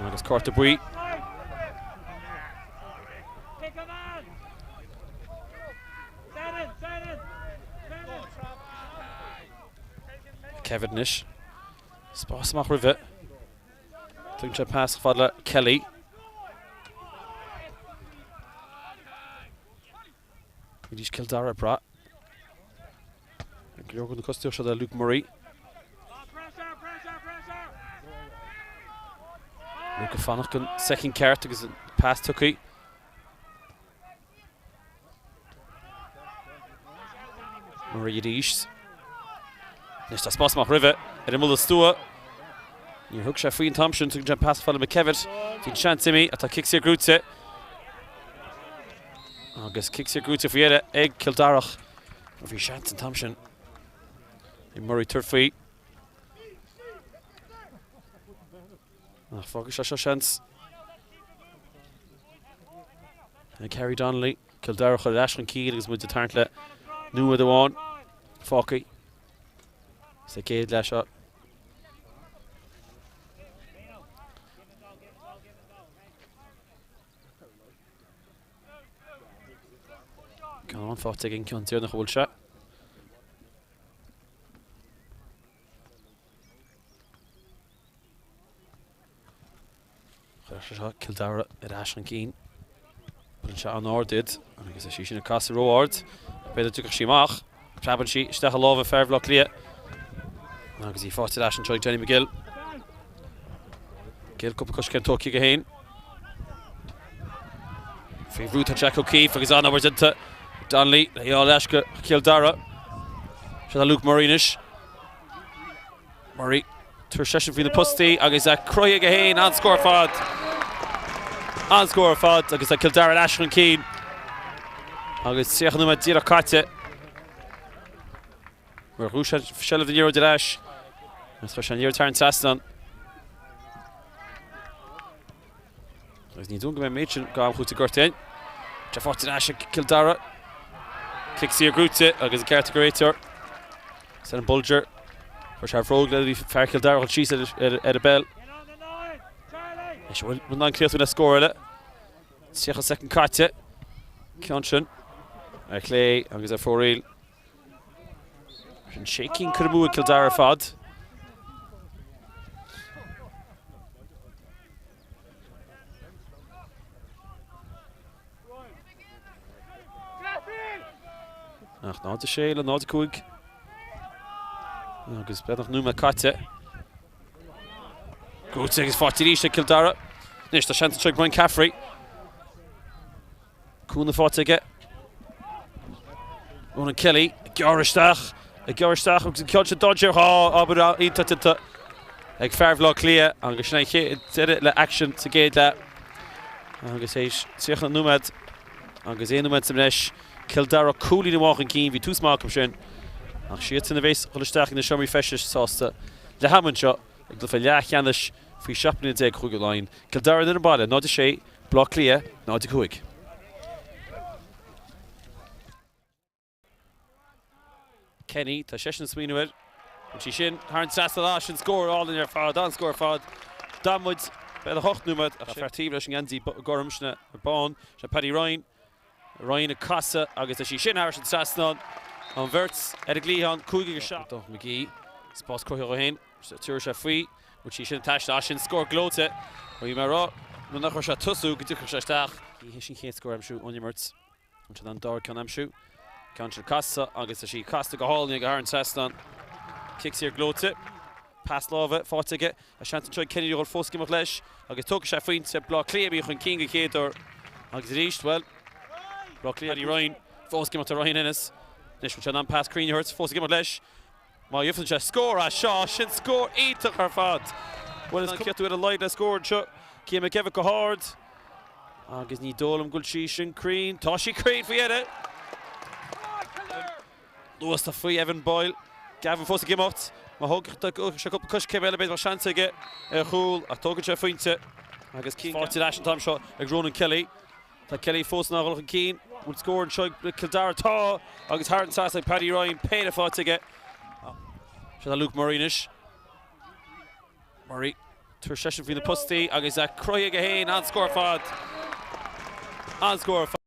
Agus cárta buí. Kevin anois. Spás amach roimhe. Tugann sé pas fada le Kelly. Arís Cill Dara ag brath. Go leor na costais seo le Luke Murray. Luke ag fanacht don soicind ceart agus an pas tugtha. Murray arís. Anois tá spás amach roimhe ar an mbuille stua. Níor thug sé faoi an t-am sin, tugann sé an pas fada le McKevitt. Bhí an seans imithe ach tá cic saor gnóthaithe. Agus cic saor gnóthaithe faoi dheireadh ag Cill Dara. Bhí seans an t-am sin. Bhí Murray tabhairt faoi. Ach fágfaidh sé seo seans. Ag Harry Donnelly, Cill Dara a chur ar ais chun cinn agus muid ag tarraingt le nóiméad amháin. fágtha sa gcéad leath seo. Ceann amháin faighte ag an gceann deireanach a bhfuil sé. Chuir sé seo Cill Dara ar ais chun cinn. Buaileann sé an-ard iad agus is í sin ag casadh ró-ard. B'fhéidir go dtiocfadh sí amach. Preabann sí isteach i lámha fear Bhaile Átha Cliath agus í faighte ar ais anseo ag Jenny McGill. Gill cúpla coiscéim tógtha aige féin. Faoi bhrú tá Jack O'Keefe agus an-obair déanta Donnelly le í a fháil ar ais go Cill Dara. Seo tá Luke Murray anois. Murray, tabharfaidh seisean faoi na postaí agus é cruthaithe aige féin, an-scór ar fad. An-scór ar fad agus tá Cill Dara ar ais chun cinn. Agus 30 nóiméad díreach caite. Mar ghnóthaigh sé seilbh den liathróid ar ais. Agus chuir sé an liathróid thar an trasnán. Agus ní dóigh go mbeidh an méid sin d'am chúitimh gortaithe againn. Tá faighte ar ais ag Cill Dara. Cic saor gnóthaithe agus an ceart ag an réiteoir. Senan Bolger. Chuir sé a bhróg le bhí fear Chill Dara chun síos ar an bpeil. Anois bhfuil in ann críochnú le scór eile. 30 soicind caite. Ceann sin ar chlé agus ar fóraoil. Sin sé cinn curtha amú ag Cill Dara ar fad. Ach 0-6 le 0-5 agus beagnach nóiméad caite. Gnóthaithe agus faighte arís ag Cill Dara. Anois tá seans anseo ag Brian Caffrey. Cúnamh faighte aige. Ronan Kelly ag gearradh isteach, ag gearradh isteach agus an ceann sin dainséarach á obair iontach déanta ag fear Bhaile Átha Cliath agus sin an chéad deireadh le aicsean sa gcéad leath. Agus théis 30 nóiméad agus 1 nóiméad sa mbreis, Cill Dara cúilín amháin chun cinn, bhí tús maith acu sin ach siadsan a bheas ag dul isteach ina seomraí feistis sásta le ham anseo i gcluiche leathcheannais faoi 17 mbliana Chúige Laighean. Cill Dara ar an baile, 0-6. Baile Átha Cliath, 0-5. Kenny, tá seisean ag smaoineamh air. Bhfuil sí sin thar an trasnán? Ah, sin scór álainn ar fad, an-scór ar fad. D'fhan muid beagnach 8 nóiméad ach fear taobh leis an ngeansaí gorm, sin bán, sin Paddy Ryan. Ryan ag casadh agus tá sí sin thar an trasnán. An bheirt ar an gcliathán, 5 agus 7. Donncha McGee, spás cruthaithe dhó féin. Tabharfaidh sé faoi. Bhfuil sí sin taistil? Ah, sin scór gleoite. Bhí mé ag rá nuair nach raibh sé ag tosú go dtiocfadh sé isteach. Ní hé sin chéad scór a aimsiú ón imirt. An sin an dara ceann a aimsiú. Ceann sin casta agus tá sí casta go hálainn aige thar an trasnán. Cic saor gleoite. Pas láimhe faighte aige. Tá seans anseo ag Kennedy a dhul fós ag imeacht leis agus tógfaidh sé pointe. Baile Átha Cliath a bhí chun cinn den chéad uair agus arís, bhuel, Baile Átha Cliath, Paddy Ryan fós ag imeacht ar Ryan Ennis. Anois bhfuil sé in ann pas cruinn a thabhairt, fós ag imeacht leis. Má gheibheann sé scór as seo, sin scór iontach ar fad. Bhuel, is críochnú ar a laghad le scór anseo. Cian McKevitt go hard agus ní dóigh liom go bhfuil sí sin cruinn. Tá sí cruinn faoi dheireadh! Luas faoi Evan Boyle. Gavin fós ag imeacht. Má thógfaidh sé cúpla coiscéim eile b'fhéidir bheadh seans aige ar chúl ach tógann sé pointe agus faighte ar ais an t-am seo ag Ronan Kelly. Tá Kelly fós in ann dul chun cinn. Bhfuil scór anseo ag Cill Dara? Tá! Agus thar an trasnán ag Paddy Ryan, péire faighte aige. Seo tá Luke Murray anois. Murray, tabharfaidh seisean faoi na postaí agus é cruthaithe aige féin. An-scór ar fad. An-scór ar fad.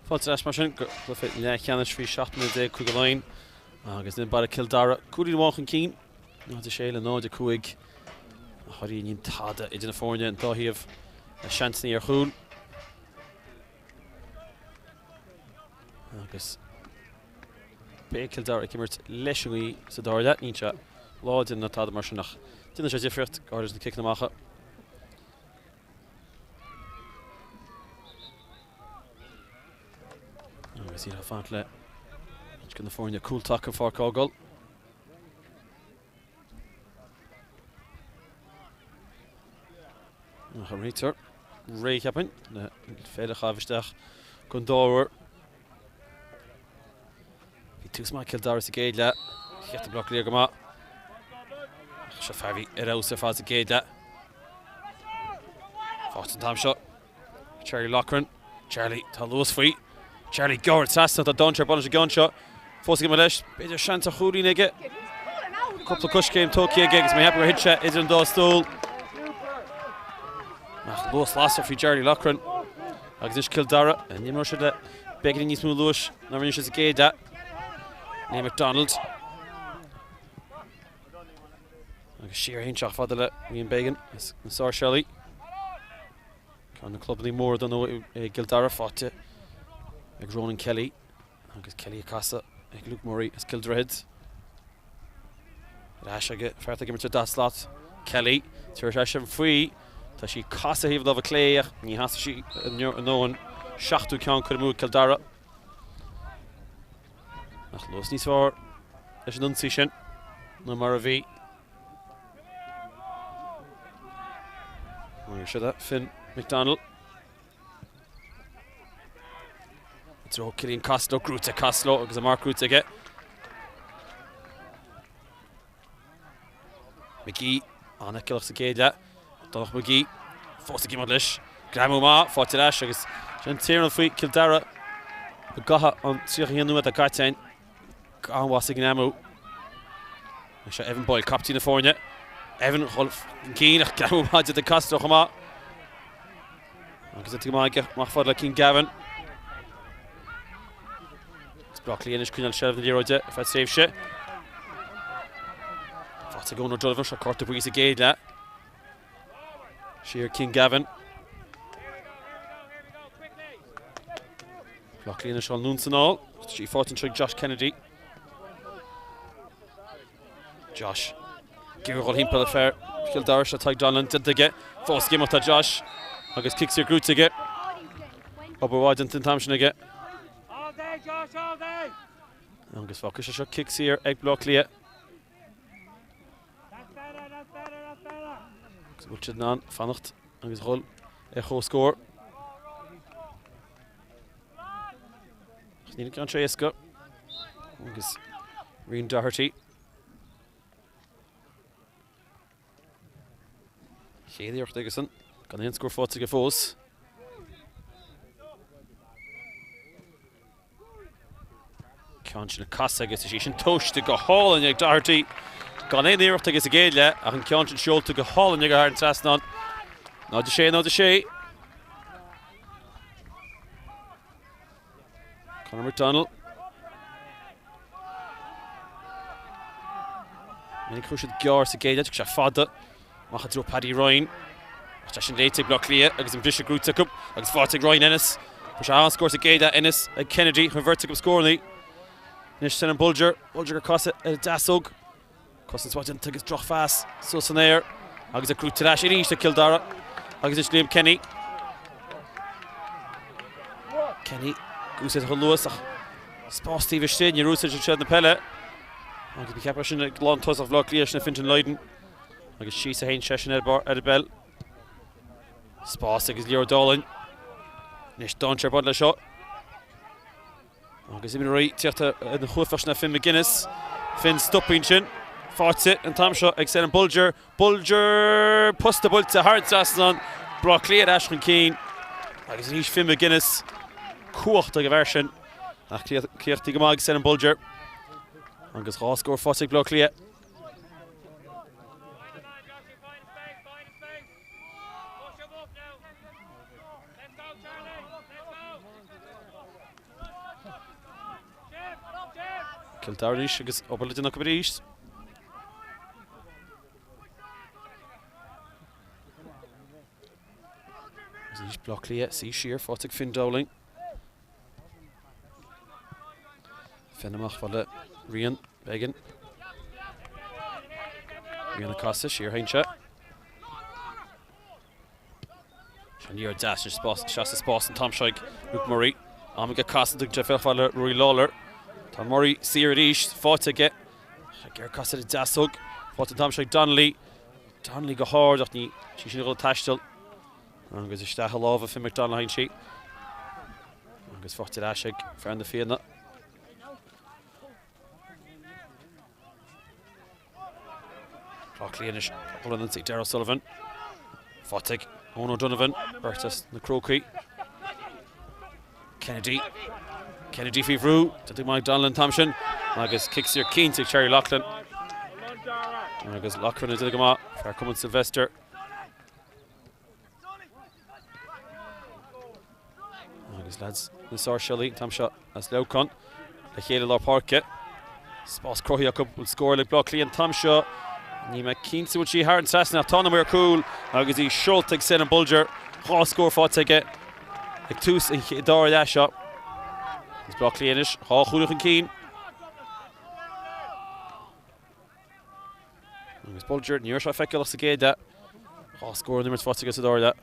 Fáilte ar ais mar sin go cluiche leathcheannais faoi 17 mbliana Cúige Laighean agus an baile Cill Dara cúilín amháin chun cinn, 0-6 le 0-5. Ach arís níl tada idir na foirne an dá thaobh le seansanna ar chúl. Agus beidh Cill Dara ag imirt leis an ngaoth sa dara leath. Níl sé láidir ná tada mar sin ach déanann sé difríocht, go háirid sna ciceanna amach. Agus iad ag fanacht le roinnt de na foirne cúltaca Pháirc Argyle. Ach imrítear réidh cheapfainn le pheil a chaitheamh isteach don dá uair. Bhí tús maith ag Cill Dara sa gcéad leath. Chríochnaigh Baile Átha Cliath go maith. Ach seo fear a bhí ar fheabhas ar fad sa gcéad leath. Faighte an t-am seo. Charlie Loughran. Charlie, tá luas faoi. Charlie, gearr trasna, tá dainséar ag baint leis an gceann seo. Fós ag imeacht leis. B'fhéidir seans ar chúilín aige. Cúpla coiscéim tógtha aige agus mé ag ceapadh gur thit sé idir an dá stól. Ach luas lasrach faoi Charlie Loughran. Agus anois Cill Dara, an imreoidh siad le beagáinín níos mó luais ná rinne siad sa gcéad leath. Liam McDonald. Agus siar a théann sé fada le Liam Began as na Sáirséalaigh. Ceann de na clubanna móra dar ndóigh i gCill Dara faighte ag Ronan Kelly. Agus Kelly ag casadh ag Luke Murray as Cill Droichid. Ar ais aige, fear atá ag imirt ar dath slat. Kelly, tar éis eisean faoi. Tá sí ag casadh thaobh láimhe clé ach ní sheasfaidh sí a ndóthain. Seachtú ceann curtha amú ag Cill Dara. Ach luas níos fearr leis an ionsaí sin ná mar a bhí. Agus seo Finn McDonnell. I dtreo Cillian Costello, gnóite Costello agus an marc gnóite aige. McGee, an-fheiceálach sa gcéad leath. Donncha McGee, fós ag imeacht leis. Greamú maith, faighte ar ais agus sin an t-aon rud faoi Cill Dara i gcaitheamh an 31 nóiméad atá caite againn. Gan mhaith sa ngreamú. Seo Evan Boyle, captaen na foirne. Evan chun cinn ach greamú maith déanta ag Costello chomh maith. Agus é go maith aige amach fad le Cian Gavin. Is Bleá Cliath anois coinneáil seilbh na liathróide ar feadh tréimhse. Faighte ag Eoin O'Donovan, seo cárta buí sa gcéad leath. Siar Cian Gavin. Bleá Cliath anois anonn is anall. Tá sí faighte anseo ag Josh Kennedy. Josh. Ag iarraidh dhul thimpeall ar fear Chill Dara seo Tadhg Donnellan déanta aige. Fós ag imeacht tá Josh agus cic saor gnóite aige. Obair mhaith déanta an t-am sin aige. Agus fágfaidh sé seo cic saor ag Bleá Cliath. Agus bhfuil siad in ann fanacht agus dhul ar chomhscór. Ach níl an ceann seo éasca. Agus Rian Doherty. Chéad iarracht aigesan, gan aon scór faighte aige fós. Ceann sin ag casadh agus í sin tomhaiste go hálainn ag Doherty. Gan aon iarracht aige sa gcéad leath ach an ceann sin seolta go hálainn aige thar an trasnán. 0-6, 0-6. Conor McDonnell. Minic chuaigh siad gearr sa gcéad leath, sé fada. Amach i dtreo Paddy Ryan. Ach tá sin léite ag Bleá Cliath agus an briseadh gnóite acu agus faighte ag Ryan Ennis. Fuair sé an-scór sa gcéad leath Ennis ag Kennedy chun bheirt acu scóranna. Anois Senan Bolger, Bolger ag casadh ar a deasóg. Cosaint mhaith déanta agus drochphas suas san aer agus é gnóite ar ais arís ag Cill Dara agus anois Liam Kenny. Kenny ag úsáid a chuid luas ach spás taobh istigh, níor úsáid sé na peile. Agus ba cheapfá sin ag lántosach Bhaile Átha Cliath sin Fintan Lydon. Agus síos a théann seisean ar an bpeil. Spás agus liathróid álainn. Anois dainséar ag baint leis seo. Agus imreoirí ag tíocht ar an chuaifeach sin Finn McGuinness. Finn stoptha ansin. Faighte an t-am seo ag Senan Bolger. Bolger! Posta buailte thar an trasnán. Bleá Cliath ar ais chun cinn. Agus arís Finn McGuinness. Cumhacht ag an bhfear sin. Ach críochnaithe go maith ag Senan Bolger. Agus dhá scór faighte ag Bleá Cliath. Cill Dara anois agus obair le déanamh acu arís. Agus anois Bleá Cliath, suí siar, faighte ag Finn Dowling. Finn amach fad le Rian Beggan. Rian ag casadh, siar théann sé. An iarracht deas sin spás isteach sa spás an t-am seo ag Luke Murray. Am aige casadh tugann sé féach fad le Rory Lawlor. Tá Murray saor arís, faighte aige. Ag iarraidh casadh ar an deasóg. Faighte an t-am seo ag Donnelly. Donnelly go hard ach níl sí sin ag dul ag taisteal. Agus isteach i lámha Finn McDonald a théann sí. Agus faighte ar ais ag fear na Fianna. Bleá Cliath anois dul ar ionsaí Darragh Sullivan. Faighte ag Eoin O'Donovan, beirt as na Crócaigh. Kennedy. Kennedy faoi bhrú. Déanta go maith ag Donnellan an t-am sin. Agus cic saor cinnte ag Charlie Loughlin. Agus Loughlin ag déanamh go maith. Fear Cumann Sylvester. Agus lads na Sáirséalaigh an t-am seo as Leamhcán le chéile lár páirce. Spás cruthaithe acu bhfuil scór ag Bleá Cliath an t-am seo. Níl mé cinnte bhfuil sí thar an trasnán ach tá na maoir cúil agus í seolta ag Senan Bolger. 2 scór faighte aige ag tús an dara leath seo. Agus Bleá Cliath anois, 2 chúilín chun cinn. Agus Bolger, ní raibh sé feiceálach sa gcéad leath. 2 scór ón imirt faighte aige sa dara leath.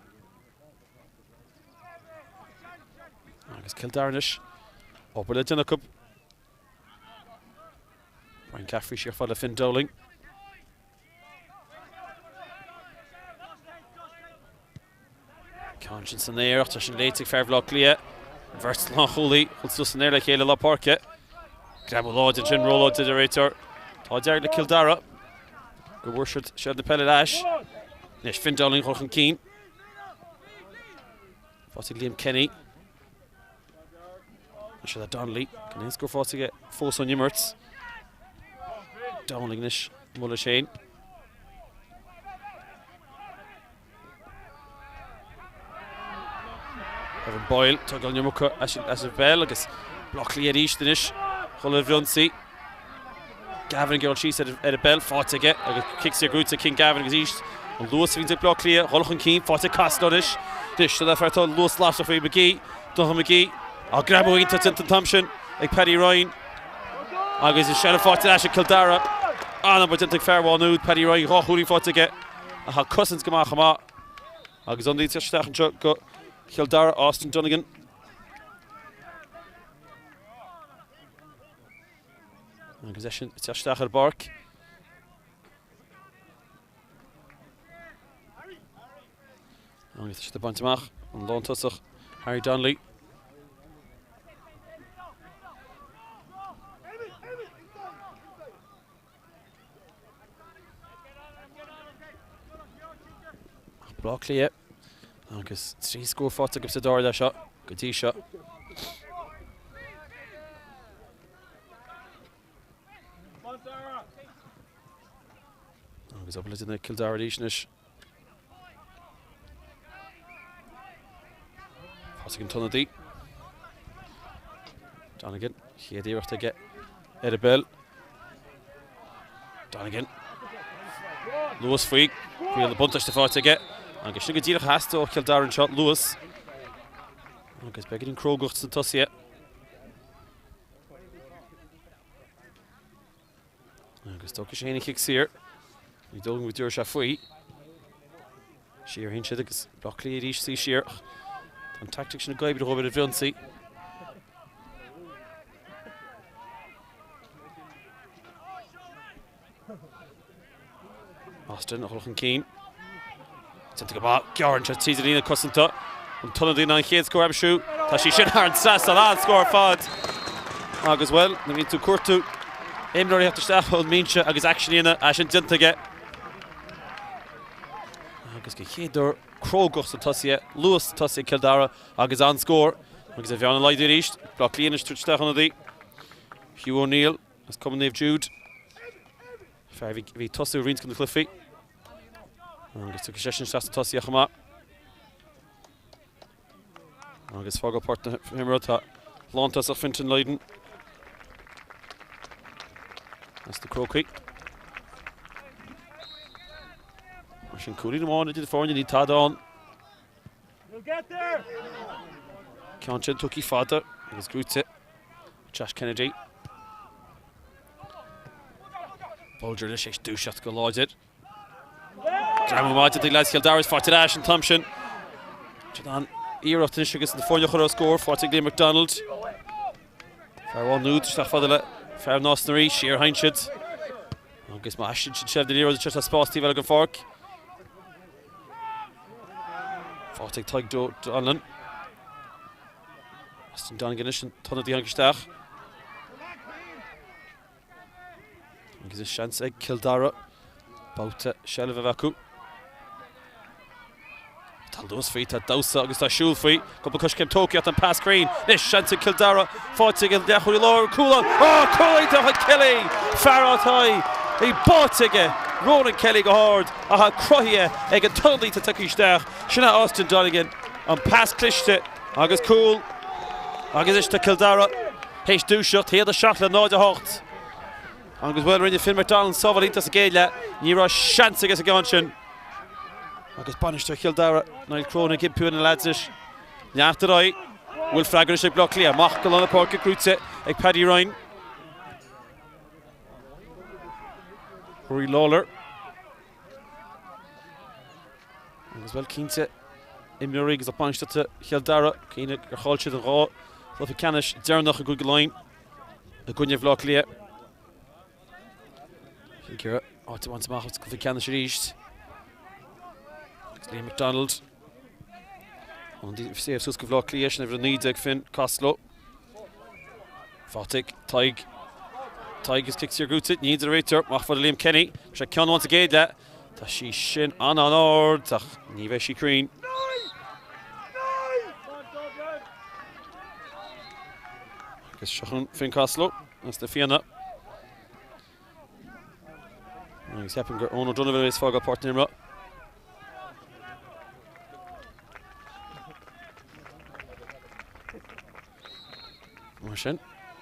Agus Cill Dara anois, obair le déanamh acu. Brian Caffrey siar fad le Finn Dowling. Ceann sin san aer ach tá sin léite ag fear Bhaile Átha Cliath. An bheirt lánchúlaí dul suas san aer le chéile lár páirce. Greamú láidir ansin, róláidir a réiteoir. Tá dearg le Cill Dara go bhfuair siad seilbh na peile ar ais. Anois Finn Dowling ag dul chun cinn. Faighte ag Liam Kenny. Anois le Donnelly. Gan aon scór faighte aige fós ón imirt. Donnelly anois amuigh leis féin. Evan Boyle, tógáil an iomarca as an bpeil agus Baile Átha Cliath arís anois, dul ar bhfrionsaí. Gavin ag dul síos ar an bpeil, faighte aige agus cic saor gnóthaithe ag Cian Gavin agus arís an luas a bhíonns ag Baile Átha Cliath, dhul chun cinn, faighte ag Costello anois. Anois, seo le fear atá luas lasrach faoi McGee, Donncha McGee. Á greamú iontach déanta an t-am sin ag Paddy Ryan agus an seilbh faighte ar ais ag Cill Dara. An-obair déanta ag fear Mhá Nuad, Paddy Ryan, 2 chúilín faighte aige. Ach tá cosaint go maith chomh maith agus ionadaí ag teacht isteach anseo go Chill Dara, Austin Donegan. Agus eisean ag teacht isteach ar an bpáirc. Agus tá siad ag baint amach an lántosach Harry Donnelly. Baile Átha Cliath agus 3 scór faighte acu sa dara leath seo go dtí seo. Agus obair le déanamh ag Cill Dara arís anois. Faighte ag an t-ionadaí. Donegan, chéad iarracht aige ar an bpeil. Donegan. Luas faoi, bhfuil buntáiste faighte aige. Agus sin go díreach a theastaigh ó Chill Dara anseo, luas. Agus beagáinín crógacht sna tosaithe. Agus tógfaidh sé féin an chic saor. Ní dóigh liom go dtabharfaidh sé faoi. Siar a théann siad agus Baile Átha Cliath arís suí siar. Tá an tactic sin ag oibriú dóibh ar an bhfrionsaí. Austin a dhul chun cinn. Déanta go maith, gearrann sé tríd an líne cosanta. An t-ionadaí in ann an chéad scór a aimsiú. Tá sí sin thar an trasnán, an-scór ar fad. Agus, bhuel, nuair a bhíonn tú ag cuartú imreoirí a theacht isteach ón mbinse agus aicsean a dhéanamh, é sin déanta aige. Agus go chéad uair crógacht sna tosaithe, luas sna tosaithe ag Cill Dara agus an-scór. Agus an bhearna ag laghdú arís. Baile Átha Cliath anois ag tabhairt isteach ionadaí. Hugh O'Neill as Cumann Naomh Jude. Fear a bhí ag tosú i roinnt de na cluichí. Agus tiocfaidh seisean isteach sna tosaithe chomh maith. Agus fágáil páirc na himeartha tá lántosach Fintan Lydon. As na Crócaigh. Mar sin cúilín amháin idir na foirne, níl tada ann. Ceann sin tugtha fada agus gnóite Josh Kennedy. Bolger anois ag dúiseacht go láidir. Greamú maith ag leaids Chill Dara is faighte ar ais an t-am sin. Siad an iarracht anois agus na foirne a chur ar scór faighte ag Liam McDonald. Fear Mhá Nuad isteach fada le fear Nás na Rí, siar a théann siad. Agus má aistríonn siad seilbh na liathróide seo tá spás taobh eile den pháirc. Faighte ag Tadhg Donnellan. Austin Donegan anois an t-ionadaí a tháinig isteach. Agus is seans ag Cill Dara babhta seilbh a bheith acu. Tá luas faoi, tá damhsa agus tá siúl faoi. Cúpla coiscéim tógtha ach an pas cruinn. Anois seans ag Cill Dara. Faighte ag an leathchúlaí láir, cúl ann. Ó, cúl iontach ag Kelly! Fear Átha í báite aige Ronan Kelly go hard ach tá cruthaithe ag an t-ionadaí atá tagtha isteach. Sin é Austin Donegan. An pas cliste agus cúl. Agus anois tá Cill Dara. Théis dúiseacht, 1-7 le 0-8. Agus bhuel, rinne Finn McDonald sábháil iontach sa gcéad leath. Ní raibh seans aige sa gceann sin. Agus bainisteoir Chill Dara, Niall Cronin ag impí ar na leaids anois leanacht ar aghaidh. Bhfuil freagra anois ag Bleá Cliath. Amach go lár na páirce gnóite ag Paddy Ryan. Rory Lawlor. Agus bhuel, cinnte, imreoirí agus lucht bainistíochta Chill Dara, cuimhnigh gur chaill siad an dá chluiche ceannais deireanach i gCúige Laighean i gcoinne Bhaile Átha Cliath. Ag iarraidh áit a bhaint amach sa gcluiche ceannais arís. Agus Liam McDonald an saobh suas go Bhaile Átha Cliath, sin uimhir 19 Finn Costello. Faighte ag Tadhg. Tadhg is cic saor gnóite, ní an réiteoir, amach fada Liam Kenny. Sé ceann amháin sa gcéad leath. Tá sí sin an-an-ard ach ní bheidh sí cruinn. Agus seo chun Finn Costello as na Fianna. Agus ceapaim gur Eoin O'Donovan a bheas ag fágáil páirc na himeartha. Mar sin,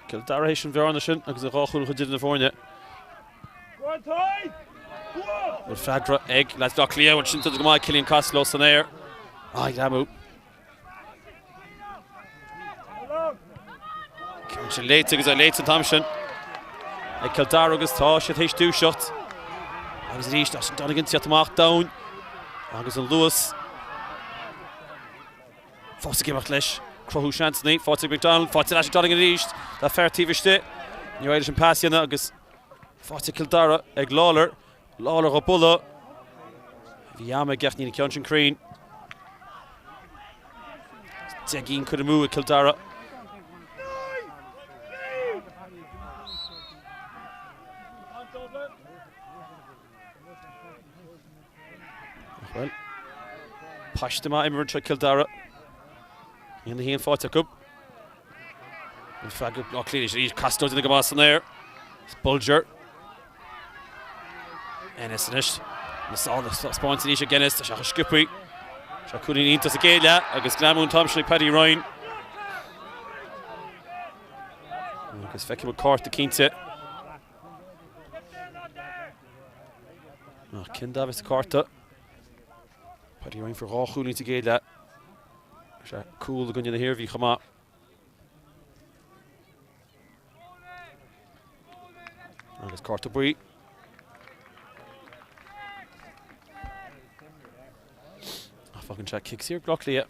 Cill Dara théis an bhearna sin agus an dá chúl a chur idir na foirne. Bhfuil freagra ag leaids Bhaile Átha Cliath, bhfuil sin go maith Cillian Costello san aer. Á, greamú. Ceann sin léite agus é léite an t-am sin ag Cill Dara agus tá siad théis dúiseacht. Agus arís tá sin Donegan teacht amach domhain agus an luas fós ag imeacht leis. Cruthú seansanna, faighte ag McDonald, faighte ar ais ag Donegan arís. Tá fear taobh istigh. Níor éirigh leis an pas a dhéanamh agus faighte ag Cill Dara ag Lawlor. Lawlor dhá bualadh. Bhí am aige ach níl an ceann sin cruinn. 10 gcinn curtha amú ag Cill Dara. Bhuel, paiste maith imeartha anseo ag Cill Dara. 1-1 faighte acu. An freagra Bleá Cliath arís, Costello déanta go maith san aer. Bolger. Ennis anois. Taispeáint arís ag Ennis, tá sé chomh sciobtha. Seo cúilín iontach sa gcéad leath agus greamú an t-am sin ag Paddy Ryan. Agus feicfidh muid cárta cinnte. Ach cén dath a bheas sa cárta? Paddy Ryan fuair dhá chúilín sa gcéad leath. Sé cúl i gcoinne na hIarmhí chomh maith. Agus cárta buí. Ach fágann sé cic saor Bleá Cliath.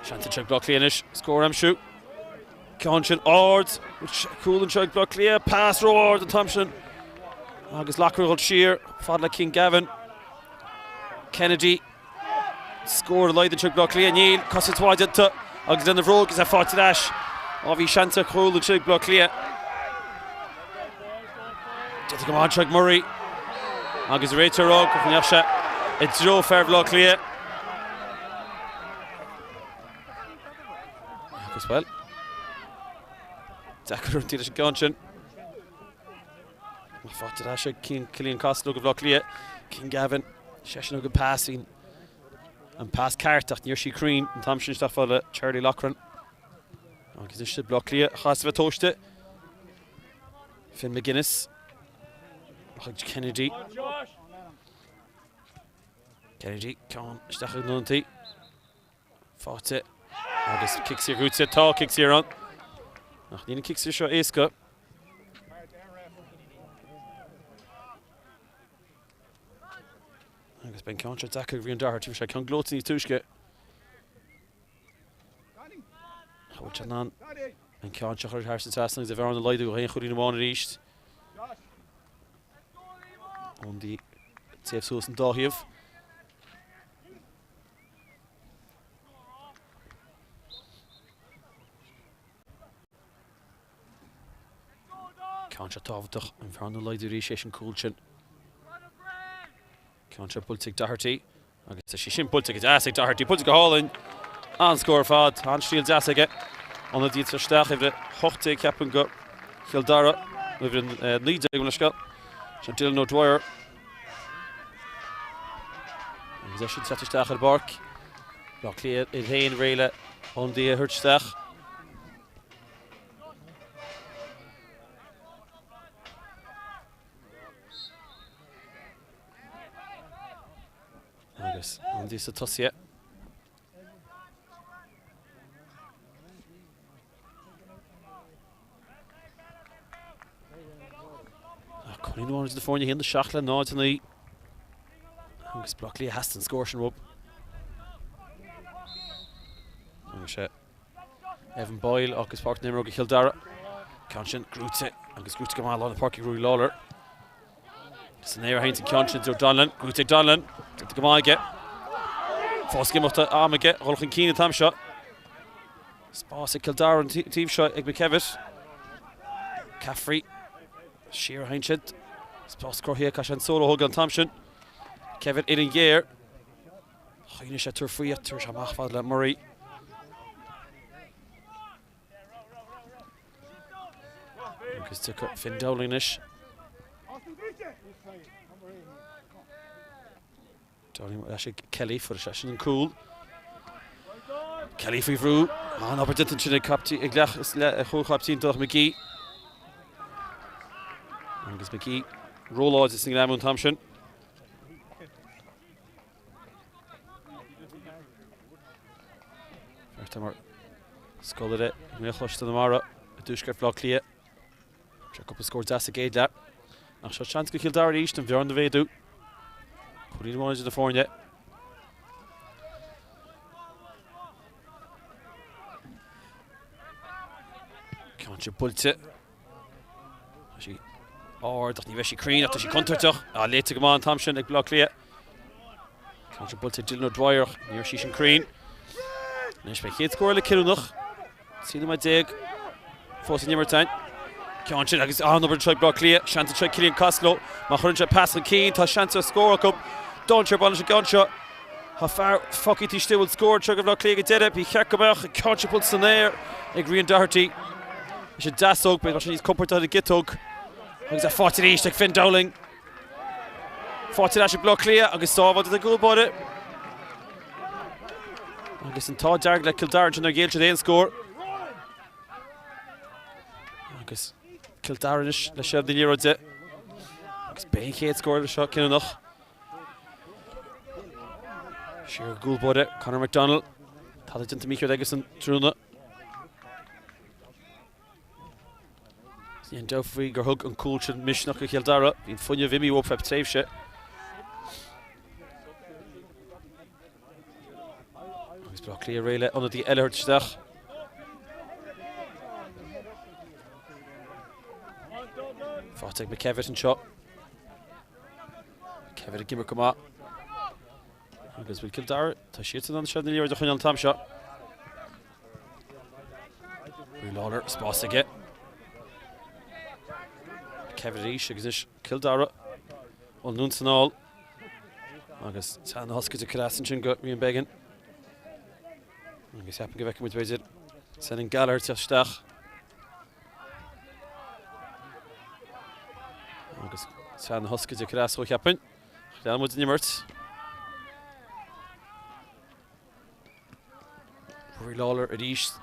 Seans anseo ag Bleá Cliath anois, scór a aimsiú. Ceann sin ard, cúl anseo ag Bleá Cliath, pas ró-ard an t-am sin. Agus Loughran ag dul siar, fad le Cian Gavin. Kennedy, scór ar a laghad anseo ag Bleá Cliath, níl, cosaint mhaith déanta agus lena bhróg is é faighte ar ais. Á bhí seans ar chúl anseo ag Bleá Cliath. Déanta go maith anseo ag Murray agus réiteoir á rá go ndeachaigh sé i dtreo fear Bhaile Átha Cliath. Agus bhuel, deacair ar an leis an gceann sin. Faighte ar ais ag Cillian Costello go Bhaile Átha Cliath. King Gavin, seisean a thug an pas, bhí an pas ceart ach ní raibh sí cruinn an t-am sin isteach fad le Charlie Loughran. Agus anois Baile Átha Cliath a chaithfeas a bheith tomhaiste. Finn McGuinness. Chuig Kennedy. Kennedy, ceann isteach ag an ionadaí. Faighte agus cic saor gnóthaithe. Tá cic saor ann. Ach níl an cic saor seo éasca. Agus beidh an ceann seo deacair ag Rian Doherty. Bhí sé ceann gleoite níos túisce. An bhfuil sé in ann an ceann seo a chur thar an trasnán agus an bhearna a laghdú go haon chúilín amháin arís. Ionadaí ag téamh suas an dá thaobh. Ceann seo tábhachtach, an bhearna a laghdú arís éis an cúl sin. Ceann seo buailte ag Doherty agus tá sé sin buailte go deas ag Doherty, buailte go hálainn. An-scór ar fad, an-stíl deas aige. Ionadaí ag isteach, uimhir 18 ceapaim do Chill Dara, uimhir 19 gabh mo leithscéal. Sin Dylan O'Dwyer. Agus eisean teacht isteach ar an bpáirc. Baile Átha Cliath iad féin réidh le ionadaí a thabhairt isteach. Agus ionadaí sna tosaithe. Cúilín amháin idir na foirne, 1, 7 le 0, 9. Agus Baile Átha Cliath theastaigh an scór sin uathu. Agus sé Evan Boyle agus páirc na himreoga Chill Dara. Ceann sin gnóthaithe agus gnóthaithe go maith lár na páirce ag Ruairí Lawlor. San aer a théann an ceann sin Joe Donlan, gnóthaithe ag Donlan, déanta go maith aige. Fós ag imeacht am aige, dhul chun cinn an t-am seo. Spás ag Cill Dara an taobh seo ag McKevitt. Caffrey siar a théann siad. Spás cruthaithe, caithfidh sé an solo a thógáil an t-am sin. McKevitt uillinn ghéar. Choinnigh sé tabhairt faoi ach tabharfaidh sé amach fad le Murray. Agus tiocfaidh Finn Dowling anois. Dowling leis ag Kelly, fuair seisean an cúl. Kelly faoi bhrú. An-obair déanta ansin ag captaen ag leath is le chomhchaptaen Donncha McGee. Agus McGee róláidir sa ngreamú an t-am sin. Fear atá mar scoláire i nGaelcholáiste na Mara i dtuaisceart Bhaile Átha Cliath. Sé cúpla scór deas sa gcéad leath. Ach seo seans do Chill Dara arís an bhearna a mhéadú. Cúilín amháin idir na foirne. Ceann seo buailte. Tá sí ard ach ní bheidh sí cruinn ach tá sí contúirteach. Á léite go maith an t-am sin ag Baile Átha Cliath. Ceann seo buailte ag Dylan O'Dwyer ach ní raibh sí sin cruinn. Anois beidh an chéad scór eile cinniúnach. 13 nóiméad fós san imirt againn. Ceann sin agus an-obair anseo ag Baile Átha Cliath. Seans anseo ag Cillian Costello. Má chuireann sé pas chun cinn tá seans ar scór acu. Dainséar ag baint leis an gceann seo. Tá fear fágtha taobh istigh, bhfuil scór anseo ag Baile Átha Cliath go deireadh. Ba cheart go mbeadh ceann seo buailte san aer ag Rian Doherty. Leis an deasóg, beidh sé níos compordaí ar an gciotóg. Agus é faighte arís ag Finn Dowling. Faighte ar ais ag Baile Átha Cliath agus sábháilte ag cúl báire. Agus an t-ádh dearg le Cill Dara ansin nár ghéill siad aon scór. Agus Cill Dara anois le seilbh na liathróide. Agus beidh an chéad scór eile seo cinniúnach. Siar go cúl báire, Conor McDonnell. Tada déanta mícheart aige san tráthnóna. Ní haon dabht faoi gur thug an cúl sin misneach do Chill Dara. Bhí an fuinneamh imithe uathu feadh tréimhse. Agus Baile Átha Cliath réidh le ionadaí eile a thabhairt isteach. Faighte ag McKevitt anseo. McKevitt ag imirt go maith. Agus bhfuil Cill Dara, tá siad in ann seilbh na liathróide a choinneáil an t-am seo. Rory Lawlor, spás aige. McKevitt arís agus anois Cill Dara anonn is anall. Agus teann na hoscailte cleas ansin go Rian Beggan. Agus ceapaim go bhfeicfidh muid b'fhéidir Senan Gallagher teacht isteach. Agus teann na hoscailte cleas ó cheapfainn. Leanann muid den imirt. Rory Lawlor arís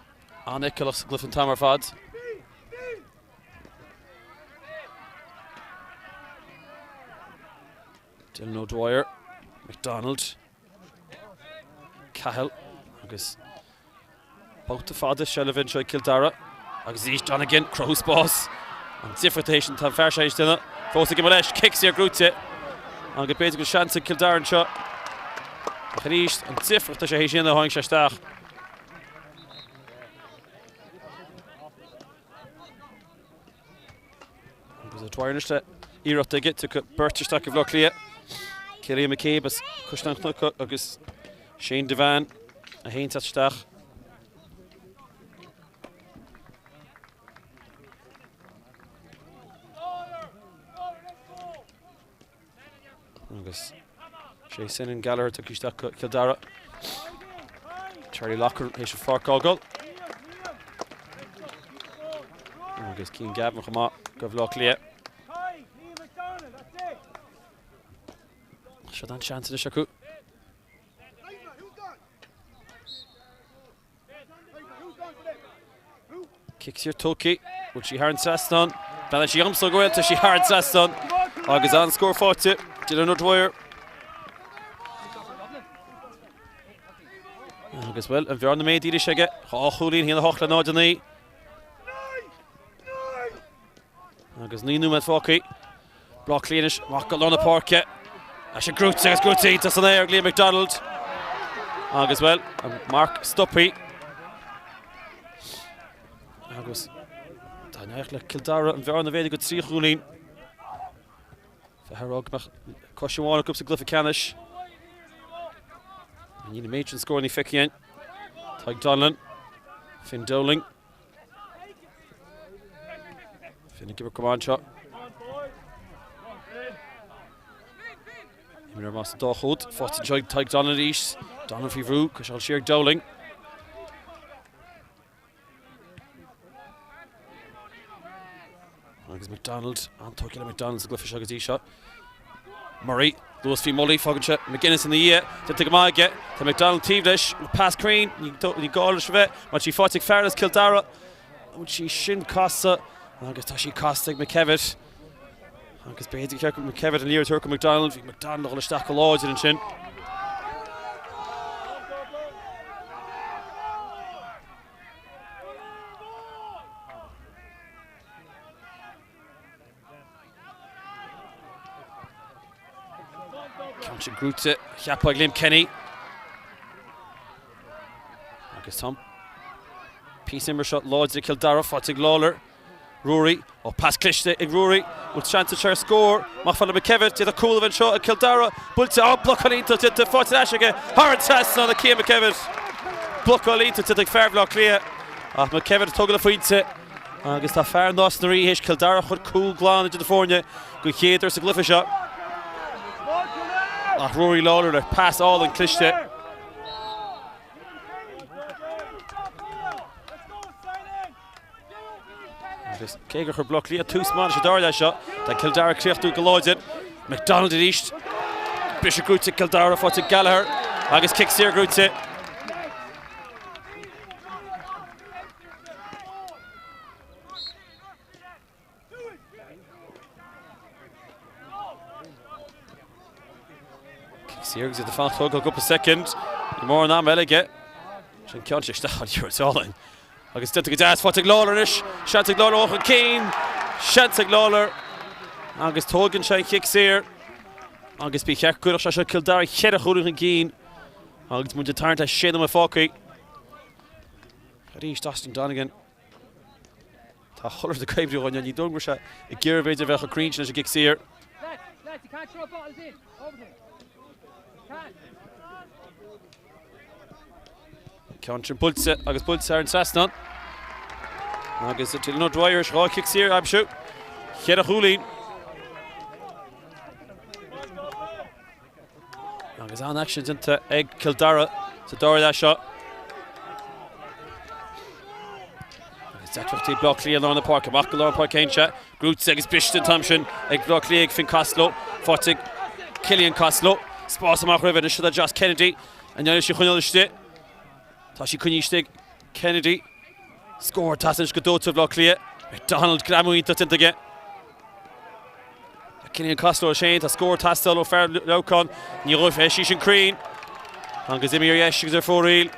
an-fheiceálach sa gcluiche an t-am ar fad. Dylan O'Dwyer, McDonald, Cahill agus Babhta fada seilbhe anseo ag Cill Dara agus arís Donegan, cruthú spás. An difríocht théis an fear seo théis déanamh. Fós ag imeacht leis, cic saor gnóite. Agus b'fhéidir go bhfuil seans ag Cill Dara anseo. Ach arís, an difríocht atá sé théis déanamh, tháinig sé isteach. Agus O'Dwyer anois le iarracht aige, tiocfaidh beirt isteach do Bhaile Átha Cliath. Cillian McCabe as Caisleán Cnoc agus Shane Devane a théann isteach. Agus sé Senan Gallagher tugtha isteach do Chill Dara. Charlie Loughran théis an pháirc a fhágáil. Agus Cian Gavin chomh maith do Bhaile Átha Cliath. Seo an seans anois acu. Cic saor tógtha, bhfuil sí thar an trasnán? Breathnaíonn sí dhomsa go bhfuil, tá sí thar an trasnán agus an-scór faighte, Dylan O'Dwyer. Agus bhuel, an bhearna méadaithe arís aige, 2 chúilín, 1-8 le 0-9. Agus 9 nóiméad fágtha. Baile Átha Cliath anois amach go lár na páirce. Tá sé gnóite agus gnóite iontach san aer ag Liam McDonald. Agus bhuel, an marc stoptha. Agus tá an éacht le Cill Dara an bhearna a mhéadú go 3 chúilín. Bheifeá ag rá go mbeadh cois amháin acu sa gcluiche ceannais. Níl an méid sin scóranna feicthe againn. Tadhg Donnellan, Finn Dowling. Finn ag imirt go maith anseo. Imreoir maith sa dá chód. Faighte anseo ag Tadhg Donnellan arís. Donnellan faoi bhrú. Cuireann sé siar ag Dowling. Agus McDonald, an-tógtha le McDonald sa gcluiche seo go dtí seo. Murray, luas faoi mullaigh, fágann sé McGuinness ina dhiaidh, déanta go maith aige. Tá McDonald taobh leis, pas cruinn, ní gá leis a bheith, má tá sí faighte ag fear as Cill Dara. An bhfuil sí sin casta? Agus tá sí casta ag McKevitt. Agus b'fhéidir gur cheart do McKevitt an liathróid a thabhairt go McDonald. Bhí McDonald ag dul isteach go láidir ansin. Ceann sin gnóite cheapfá ag Liam Kenny. Agus tá píosa imeartha seo láidir ag Cill Dara, faighte ag Lawlor. Ruairí, ó pas cliste ag Ruairí, bhfuil seans anseo ar scór, amach fada le McKevitt, d'fhéadfadh cúl a bheith anseo ag Cill Dara, buailte, á blocáil iontach déanta, faighte ar ais aige thar an trasnán ag Cian McKevitt. Blocáil iontach déanta ag fear Bhaile Átha Cliath, ach McKevitt ag tógáil a phointe agus tá fear Nás na Rí théis Cill Dara a chur cúl glan idir na foirne den chéad uair sa gcluiche seo. Ach Ruairí Lawlor le pas álainn cliste. Agus cé gur chuir Baile Átha Cliath tús maith leis an dara leath seo, tá Cill Dara ag críochnú go láidir. McDonald arís. Briseadh gnóite ag Cill Dara, faighte ag Gallagher agus cic saor gnóite. Cic saor agus iad ag fanacht tógáil cúpla soicind. Ní mórán ama eile aige. Sin ceann sé isteach an liathróid álainn. Agus déanta go deas, faighte ag Lawlor anois. Seans ag Lawlor chun cinn. Seans ag Lawlor. Agus tógann sé an chic saor. Agus ba cheart go gcuirfeadh sé seo Cill Dara cheithre chúilín chun cinn. Agus muid ag tarraingt le sé nóiméad fágtha. Arís Austin Donegan. Tá chuile rud ag oibriú dhó inniu. Ní dóigh go raibh sé ag iarraidh b'fhéidir a bheith chomh cruinn sin leis an gcic saor. Ceann sin buailte agus buailte thar an trasnán. Agus Dylan O'Dwyer théis 2 chic saor a aimsiú. Cheithre chúilín. Agus an-aicsean déanta ag Cill Dara sa dara leath seo. Agus deacrachtaí ag Bleá Cliath i lár na páirce, amach go lár na páirce féin sé. Gnóite agus briste an t-am sin ag Bleá Cliath ag Finn Costello. Faighte ag. Cillian Costello. Spás amach roimhe anois do Josh Kennedy. An ndéanfaidh sí choinneáil istigh? Tá sí coinnithe istigh. Kennedy. Scór ag teastáil anois go dóite ó Bhaile Átha Cliath. McDonald greamú iontach déanta aige. Cillian Costello leis féin, tá scór ag teastáil ó fear Leamhcán. Ní bheidh sí sin cruinn. Agus imithe ar dheis agus ar fóraoil.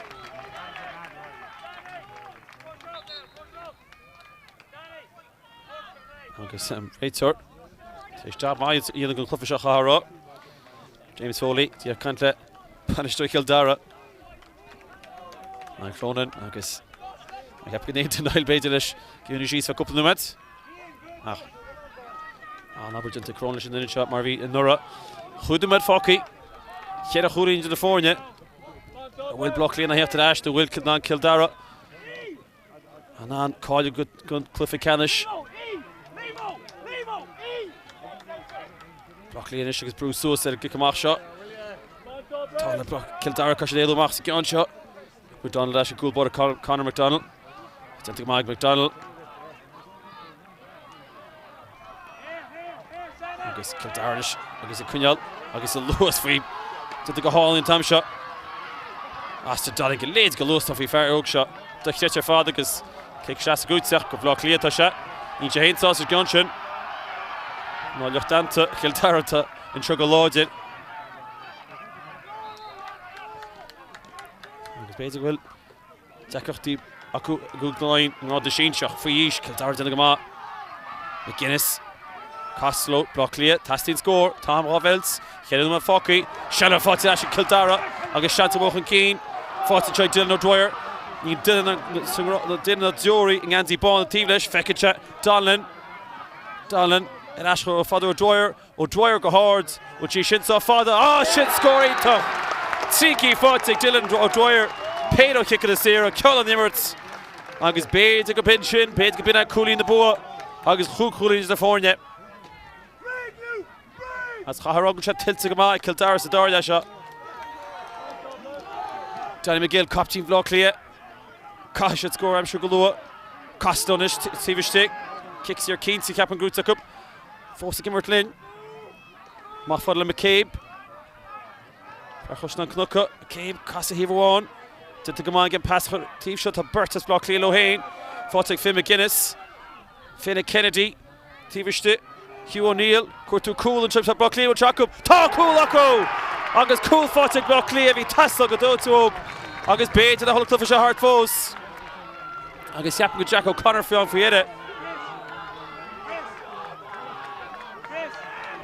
Agus an réiteoir tar éis jab maith a dhéanamh den chluiche seo chaithfear a rá. James Foley, ag caint le bainisteoir Chill Dara. Niall Cronin agus cheap go n-aontódh Niall b'fhéidir leis ciúnú síos feadh cúpla nóiméad. Ach an-obair déanta ag Cronin leis an duine seo mar a bhí anuraidh. Chúig nóiméad fágtha. Cheithre chúilín idir na foirne. An bhfuil Baile Átha Cliath in ann a theacht ar ais, an bhfuil Cill Dara in ann cáiliú don cluiche ceannais. Baile Átha Cliath anois agus brú suas ar an gcic amach seo. Tá le Cill Dara caithfidh siad éalú amach sa gceann seo. McDonald leis an gcúl báire Conor McDonald. Déanta go maith ag McDonald. Agus Cill Dara anois agus ag coinneáil agus an luas faoi déanta go hálainn an t-am seo. Alistair Donegan a leithéid de luas atá faoi fear óg seo. Dochreidte ar fad agus cic seasta gnóite ach go Bhaile Átha Cliath atá sé. Níl sé féin sásta sa gceann sin. Ná lucht leanta Chill Dara atá anseo go láidir. Agus b'fhéidir go bhfuil Deacrachtaí acu i gCúige Laighean i ngrád na sinseach faoi aois, Cill Dara déanamh go maith. McGuinness, Costello, Baile Átha Cliath, teastaíonn scór, tá am dhá mheilt, cheithre nóiméad fágtha, seilbh faighte ar ais ag Cill Dara agus seans amach chun cinn, faighte anseo ag Dylan O'Dwyer, níl duine duine ná deoraí i ngeansaí bán an taobh leis, feiceann sé Donlan, Donlan ar ais chomh fada O'Dwyer, O'Dwyer go hard, bhfuil sí sin sách fada? Ah, sin scór iontach! Trí cinn faighte ag Dylan O'Dwyer, péire ó chiceanna saora, ceol an imirt agus b'fhéidir go b'in sin, b'fhéidir go b'in é cúilín na bua agus chúig chúilín idir na foirne. As chaithfear a rá go bhfuil sé tuillte go maith ag Cill Dara sa dara leath seo. Danny McGill, captaen Bhaile Átha Cliath. Caithfidh siad scór a aimsiú go luath. Costello anois taobh istigh. Cic saor cinnte, ceapaim gnóite acu. Fós ag imirt linn. Amach fada le McCabe. Fear Chaisleán Cnucha. McCabe, casadh thaobh amháin. Déanta go maith aige an pas taobh seo. Tá beirt as Baile Átha Cliath leo féin. Faighte ag Finn McGuinness. Finn ag Kennedy. Taobh istigh. Hugh O'Neill. Cuartú cúl anseo. Tá Baile Átha Cliath acu. Tá cúl acu! Agus cúl faighte ag Baile Átha Cliath. Bhí teastáil go dóite uathu. Agus b'fhéidir nach bhfuil an cluiche seo thart fós. Agus ceapaim go Jack O'Connor faoi am faoi dheireadh.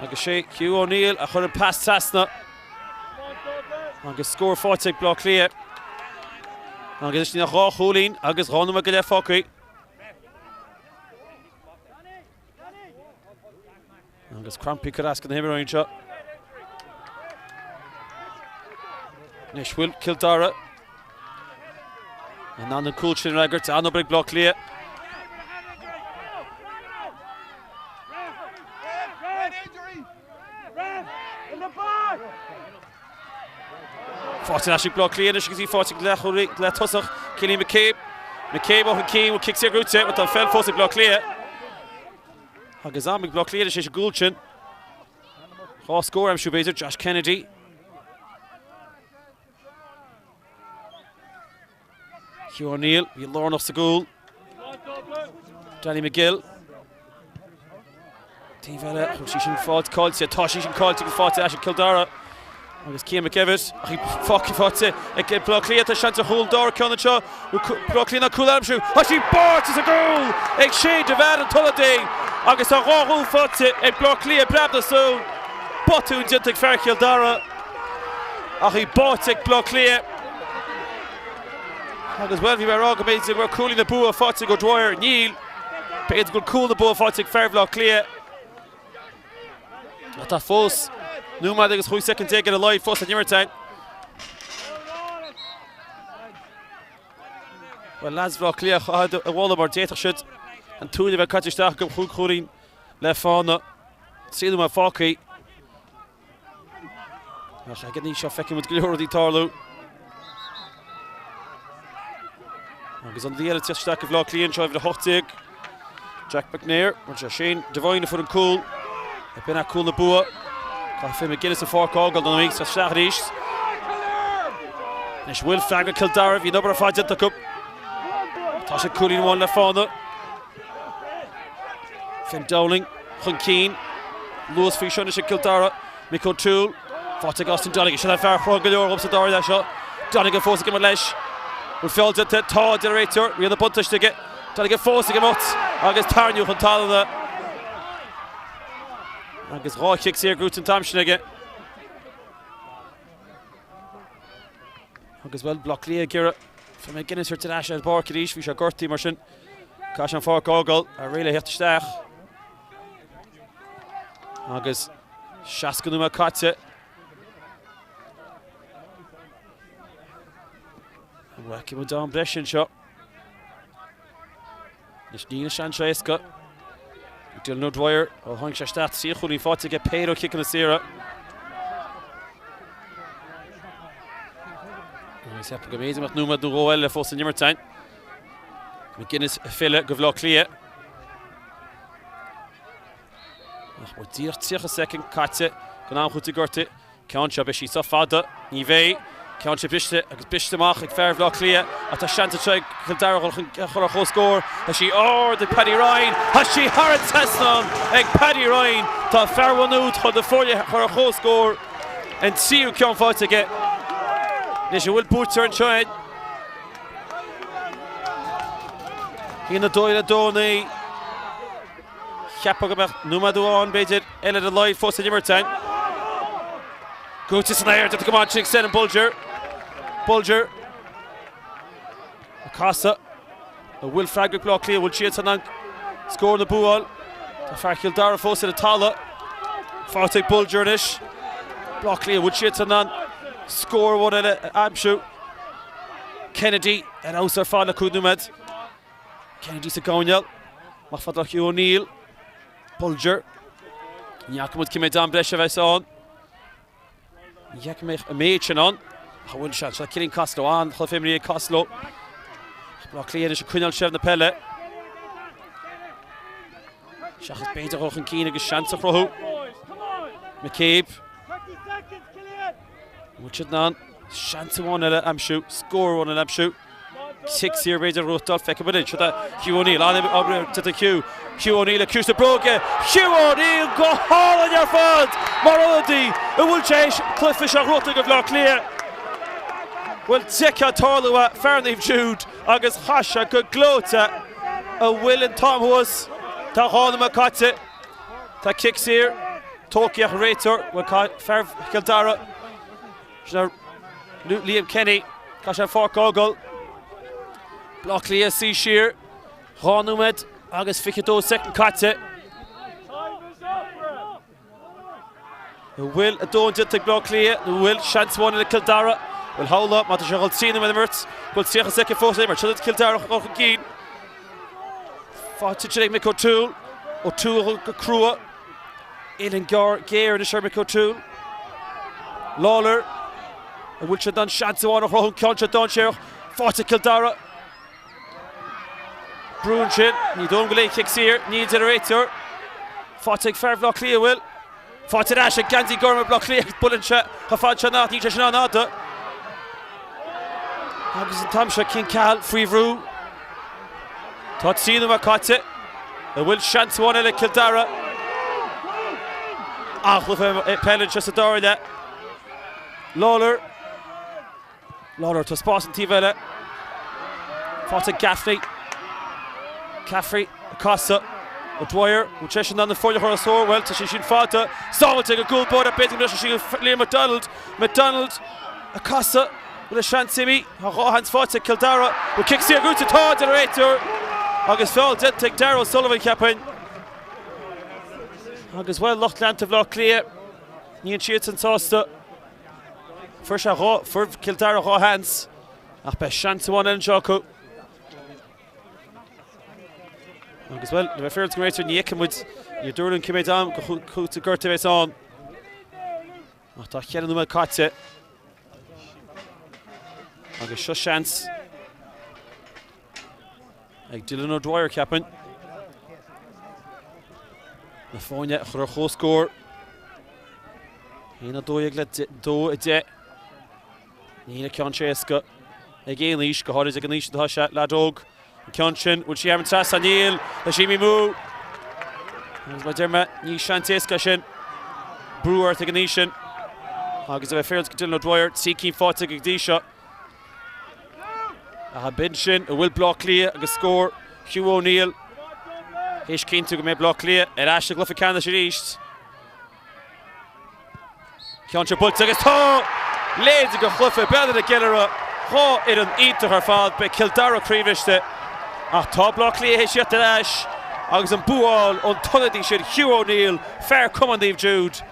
Agus sé Hugh O'Neill a chuir an pas trasna. Agus scór faighte ag Baile Átha Cliath. Agus is dhá chúilín agus dhá nóiméad go leith fágtha. Agus crampaí curtha as go na himreoirí anseo. Anois bhfuil Cill Dara in ann an cúl sin a fhreagairt, an-obair ag Baile Átha Cliath. Faighte ar ais ag Baile Átha Cliath anois agus í faighte ag leath tosach Cillian McCabe. McCabe ó chun cinn, bhfuil cic saor gnóite, tá an pheil fós ag Baile Átha Cliath. Agus am ag Baile Átha Cliath anois tar éis an gcúl sin. Dhá scór a aimsiú b'fhéidir, Josh Kennedy. Hugh O'Neill, bhí lárnach sa gcúl. Danny McGill. Taobh eile, chuir sí sin fáilte caillte, tá sí sin caillte agus faighte ar ais ag Cill Dara. Agus Cian McEvitt, ach í faighte ag Baile Átha Cliath, tá seans ar chúl an dara ceann anseo. Baile Átha Cliath in ann cúl a aimsiú. Tá sí báite sa gcúl ag Shane Devane an tOlaidh agus tá dhá chúl faighte ag Baile Átha Cliath breab na súl. Botún déanta ag fear Chill Dara ach í báite ag Baile Átha Cliath. Agus bhuel bhí mé ag rá go mb'fhéidir go raibh cúilín na bua faighte ag O'Dwyer. Níl. B'fhéidir go bhfuil cúl na bua faighte ag fear Bhaile Átha Cliath. Ach tá fós nóiméad agus 15 soicind ar a laghad fós san imirt ann. Bhuel leaids Bhaile Átha Cliath caithfidh a mholadh mar d'fhéadfadh siad an tsúil a bheith caite isteach acu chúig chúilín le fána. Trí nóiméad fágtha. Ach ag an aois seo feiceann muid go leor rudaí tarlú. Agus an liathróid ag teacht isteach go Bhaile Átha Cliath anseo uimhir 18. Jack McNair, bhuel sé Shane Devine a fuair an cúl. B'in é cúl na bua. Caithfidh Finn McGuinness an pháirc a fhágáil don am isteach arís. Anois bhfuil freagra Cill Dara, bhí an obair ar fad déanta acu. Tá sé cúilín amháin le fána. Finn Dowling chun cinn. Luas faoi seo anois ag Cill Dara. Mick O'Toole. Faighte ag Austin Donegan. Sin an fear a chruthaigh go leor dhom sa dara leath seo. Donegan fós ag imirt leis. Bhfuil feall déanta? Tá, a deir an réiteoir. Riail na buntáiste aige. Donegan fós ag imeacht agus tarraingíodh chun talún. Agus 2 chic saor gnóite an t-am sin aige. Agus bhuel, Bleá Cliath ag iarraidh Finn McGuinness a thabhairt ar ais ar an bpáirc arís. Bhí sé gortaithe mar sin. Caithfidh sé an pháirc a fhágáil ar réidh le theacht isteach. Agus 60 nóiméad caite. An bhfeicfidh muid am breise anseo? Anois níl an seans seo éasca. Dylan O'Dwyer, ó tháinig sé isteach, 3 chúilín faighte aige, péire ó chiceanna saora. Agus cheapfainn go mb'fhéidir go mbeadh nóiméad nó dhó eile fós san imirt againn. McGuinness ag filleadh go Bhleá Cliath. Ach bhfuil díreach 30 soicind caite den am chúitimh gortaithe. Ceann seo, beidh sí seo fada, ní bheidh. Ceann seo briste agus briste amach ag fear Bhaile Átha Cliath ach tá seans anseo ag Cill Dara dhul chun chur ar comhscór. Tá sí ard ag Paddy Ryan. Tá sí thar an trasnán ag Paddy Ryan. Tá fear Mhaigh Nuad chun na foirne a chur ar comhscór. An tríú ceann faighte aige. Anois an bhfuil buaiteoir anseo againn? 1, 2 le 2, 9. Cheapfá go mbeadh nóiméad amháin, b'fhéidir, eile ar a laghad fós san imirt againn. Gnóite san aer, déanta go maith ansin ag Senan Bolger. Bolger ag casadh. An bhfuil freagra ag Bleá Cliath? An bhfuil siad in ann scór na bua a fháil? Tá fear Chill Dara fós ar an talamh. Faighte ag Bolger anois. Bleá Cliath, an bhfuil siad in ann scór amháin eile a aimsiú? Kennedy ar fheabhas ar fad le 5 nóiméad. Kennedy sa gcoirnéal. Amach fada le Hugh O'Neill. Bolger. Ní fhaca muid cé mhéad am breise a bheas ann. Ní fhaca mé an méid sin ann. Ach an bhfuil seans? Seo Cillian Costello. An-chluiche imeartha ag Costello. Bleá Cliath anois ag coinneáil seilbh na peile. Seachas b'fhéidir dhul chun cinn agus seans a chruthú. McCabe. An bhfuil siad in ann seans amháin eile a aimsiú, scór amháin eile a aimsiú. Cic saor b'fhéidir a ghnóthachtáil, feicfidh muid. Seo Hugh O'Neill, an-obair déanta ag Hugh. Hugh O'Neill ag ciumhais na bróige. Hugh O'Neill go hálainn ar fad mar ionadaí. An bhfuil sé théis cluiche seo a ghnóthachtáil do Bhleá Cliath? Bhuel, d'fheicfeá tarlú a fear Naomh Jude agus chaith sé go gleoite. An bhfuil an t-am thuas? Tá 2 nóiméad caite. Tá cic saor tógtha ag an réiteoir. Bhuel, fear Chill Dara. Sin Liam Kenny. Caithfidh sé an pháirc a fhágáil. Bleá Cliath suí siar. 2 nóiméad agus 22 soicind caite. An bhfuil a ndóthain déanta ag Bleá Cliath nó an bhfuil seans amháin ag Cill Dara? Bhuel shamhlófá, má tá sé ag dul 3 nóiméad imirt, go bhfuil 30 soicind fós le imirt. Seo Cill Dara chun cinn. Faighte ag Mick O'Toole. O'Toole go crua. Uillinn ghearr géar anois ar Mick O'Toole. Lawlor. An bhfuil sé in ann seans amháin a chruthú an ceann seo dainséarach. Faighte ag Cill Dara. Brú ansin. Ní dóigh liom go bhfuil aon chic saor. Níl a deir an réiteoir. Faighte ag fear Bhaile Átha Cliath, an bhfuil? Faighte ar ais ag geansaí gorm ag Bleá Cliath agus buaileann sé chomh fada seo nach níl sé sin an-fhada. Agus an t-am seo Cian Cahill faoi bhrú. Tá 3 nóiméad caite. An bhfuil seans amháin eile ag Cill Dara? An-chluiche peile anseo sa dara leath. Lawlor. Lawlor, tá spás an taobh eile. Faighte ag Gaffney. Caffrey ag casadh. O'Dwyer, bhfuil sé in ann an foirne a chur os comhair? Bhuel, tá sé sin fada. Sábháilte ag an gcúl báire, b'fhéidir go mbeidh sé sin ag Liam McDonald. McDonald ag casadh. Bhfuil a seans imithe? Tá 2 sheans faighte ag Cill Dara. Bhfuil cic saor gnóite? Tá, a deir an réiteoir. Agus feall déanta ag Darragh O'Sullivan, cheapfainn. Agus bhuel, lucht leanta Bhaile Átha Cliath, níl siadsan sásta. Fuair sé dhá, fuair Cill Dara 2 sheans ach beidh seans amháin eile anseo acu. Agus bhuel, le bheith fírinneach don réiteoir, ní fheicfidh muid, níor dúradh linn cé mhéad am de chúiteamh gortaithe a bheas ann. Ach tá cheithre nóiméad caite. Agus seo seans ag Dylan O'Dwyer, ceapaim. Na foirne a chur ar chomhscór. 1-12 le 2-10. Níl an ceann seo éasca ag aon aois, go háirid ag an aois atá sé, leaid óg. An ceann sin, bhfuil sí thar an trasnán? Níl, tá sí imithe amú. Agus mar a deir mé, ní seans éasca é sin. Brú ort ag an aois sin. Agus a bheith féaráilte go Dylan O'Dwyer, 3 cinn faighte aige go dtí seo. Ach b'in sin a bhfuil Bleá Cliath agus scór Hugh O'Neill théis cinntiú go mbeidh Bleá Cliath ar ais i gcluiche ceannais arís. Ceann seo buailte agus tá! Leithéid de chluiche, Béal Átha na gCeiliúradh, 2 fhoireann iontach ar fad, beidh Cill Dara croíbhriste ach tá Bleá Cliath théis theacht ar ais agus an bua a fháil ón t-ionadaí sin Hugh O'Neill, fear Cumann Naomh Jude,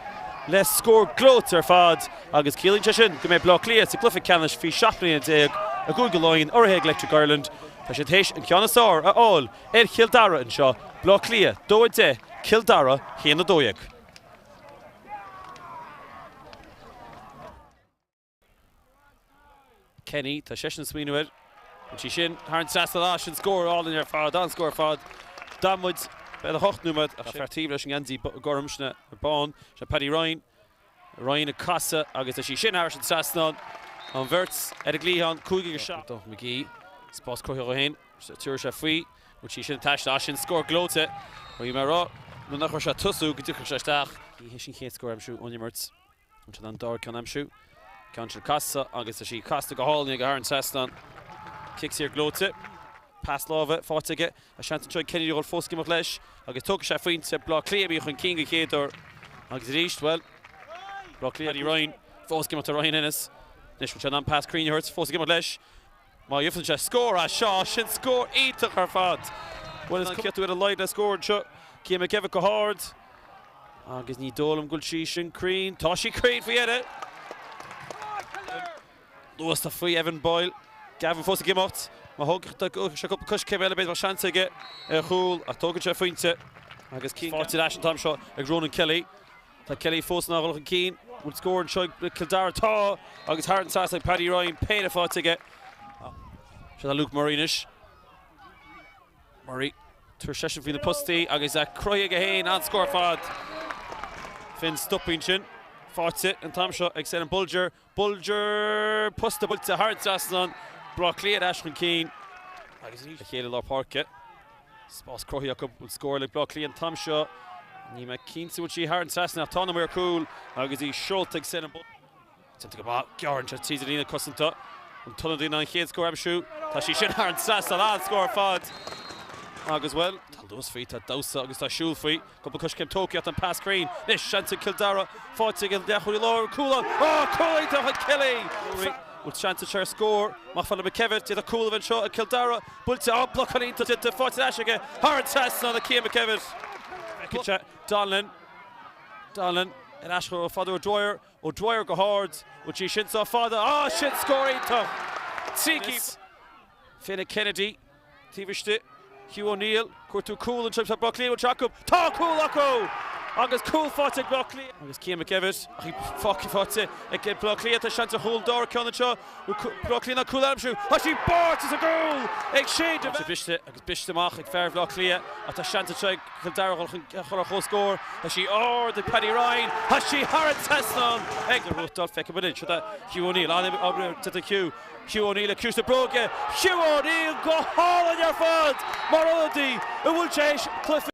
le scór gleoite ar fad agus ciallaíonn sé sin go mbeidh Bleá Cliath sa gcluiche ceannais faoi 17 mbliana i gCúige Laighean urraithe ag Electric Ireland. Tá siad théis an ceann is fearr a fháil ar Chill Dara anseo, Bleá Cliath 2, 10, Cill Dara 1, 12. Kenny, tá seisean ag smaoineamh air. Bhfuil sí sin thar an trasnán? Ah, sin scór álainn ar fad, an-scór ar fad. D'fhan muid b'fhéidir 8 nóiméad ach fear taobh leis an ngeansaí gorm, sin bán, sin Paddy Ryan. Ryan ag casadh agus tá sí sin thar an trasnán. An bheirt ar an gcliathán, 5 agus 7. Donncha McGee, spás cruthaithe dhó féin. Tabharfaidh sé faoi. Bhfuil sí sin taistil? Ah, sin scór gleoite. Bhí mé ag rá nuair nach raibh sé ag tosú go dtiocfadh sé isteach. Ní hé sin chéad scór a aimsiú ón imirt. An sin an dara ceann a aimsiú. Ceann sin casta agus tá sí casta go hálainn aige thar an trasnán. Cic saor gleoite. Pas láimhe faighte aige. Tá seans anseo ag Kennedy a dhul fós ag imeacht leis agus tógfaidh sé pointe. Bleá Cliath imithe chun cinn den chéad uair agus arís, bhuel, Bleá Cliath. Paddy Ryan fós ag imeacht ar Ryan Ennis. Anois bhfuil sé in ann pas cruinn a thabhairt? Fós ag imeacht leis. Má gheibheann sé scór as seo, sin scór iontach ar fad. Bhuel, is ciotu ar a laghad le scór anseo. Cian McKevitt go hard agus ní dóigh liom go bhfuil sí sin cruinn. Tá sí cruinn faoi dheireadh! Luas faoi Evan Boyle. Gavin fós ag imeacht. Má thógfadh sé cúpla coiscéim eile b'fhéidir bheadh seans aige ar chúl ach tógann sé pointe agus faighte ar ais an t-am seo ag Ronan Kelly. Tá Kelly fós in ann dul chun cinn. Bhfuil scór anseo ag Cill Dara? Tá! Agus thar an trasnán ag Paddy Ryan, péire faighte aige. Seo é Luke Murray anois. Murray, tabharfaidh seisean faoi na postaí agus é cruthaithe aige féin, an-scór ar fad. Finn stopaí ansin. Faighte an t-am seo ag Senan Bolger. Bolger! Posta buailte thar an trasnán. Bleá Cliath ar ais chun cinn agus arís a chéile lár páirce. Spás cruthaithe acu. Bhfuil scór ag Bleá Cliath an t-am seo? Níl mé cinnte bhfuil sí thar an trasnán ach tá na maoir cúil agus í seolta ag Senan Bolger. Déanta go maith. Gearrann sé tríd an líne cosanta. An t-ionadaí in ann an chéad scór a aimsiú. Tá sí sin thar an trasnán. An-scór ar fad. Agus, bhuel, tá luas faoi, tá damhsa agus tá siúl faoi. Cúpla coiscéim tógtha ach an pas cruinn. Anois seans ag Cill Dara. Faighte ag an leathchúlaí láir, cúl ann. Á, cúl iontach ag Kelly! Bhfuil seans anseo ar scór? Amach fada le McKevitt. D'fhéadfadh cúl a bheith anseo ag Cill Dara. Buailte, á, blocáil iontach déanta. Faighte ar ais aige thar an trasnán ag Cian McKevitt. Feiceann sé Donlan. Donlan ar ais chomh fada O'Dwyer. O'Dwyer go hard. Bhfuil sí sin sách fada? Á, sin scór iontach! Tricky. Finne Kennedy. Taobh istigh, Hugh O'Neill, cuartú cúl anseo ag Bleá Cliath, bhfuil sé acu? Tá cúl acu! Agus cúl faighte ag Bleá Cliath. Agus Cian McKevitt, ach í faighte ag Bleá Cliath, tá seans ar chúl an dara ceann anseo. Bleá Cliath in ann cúl a aimsiú. Tá sí báite sa gcúl ag Shane Devine. Briste agus briste amach ag fear Bhleá Cliath ach tá seans anseo ag Cill Dara dhul chun chur ar comhscór. Tá sí ard ag Paddy Ryan. Tá sí thar an trasnán ag. Ruachtáil, feicfidh muid anseo Hugh O'Neill. An-obair déanta ag Hugh. Hugh O'Neill ag ciumhais na bróige. Hugh O'Neill go hálainn ar fad mar ionadaí a bhfuil sé théis cluiche.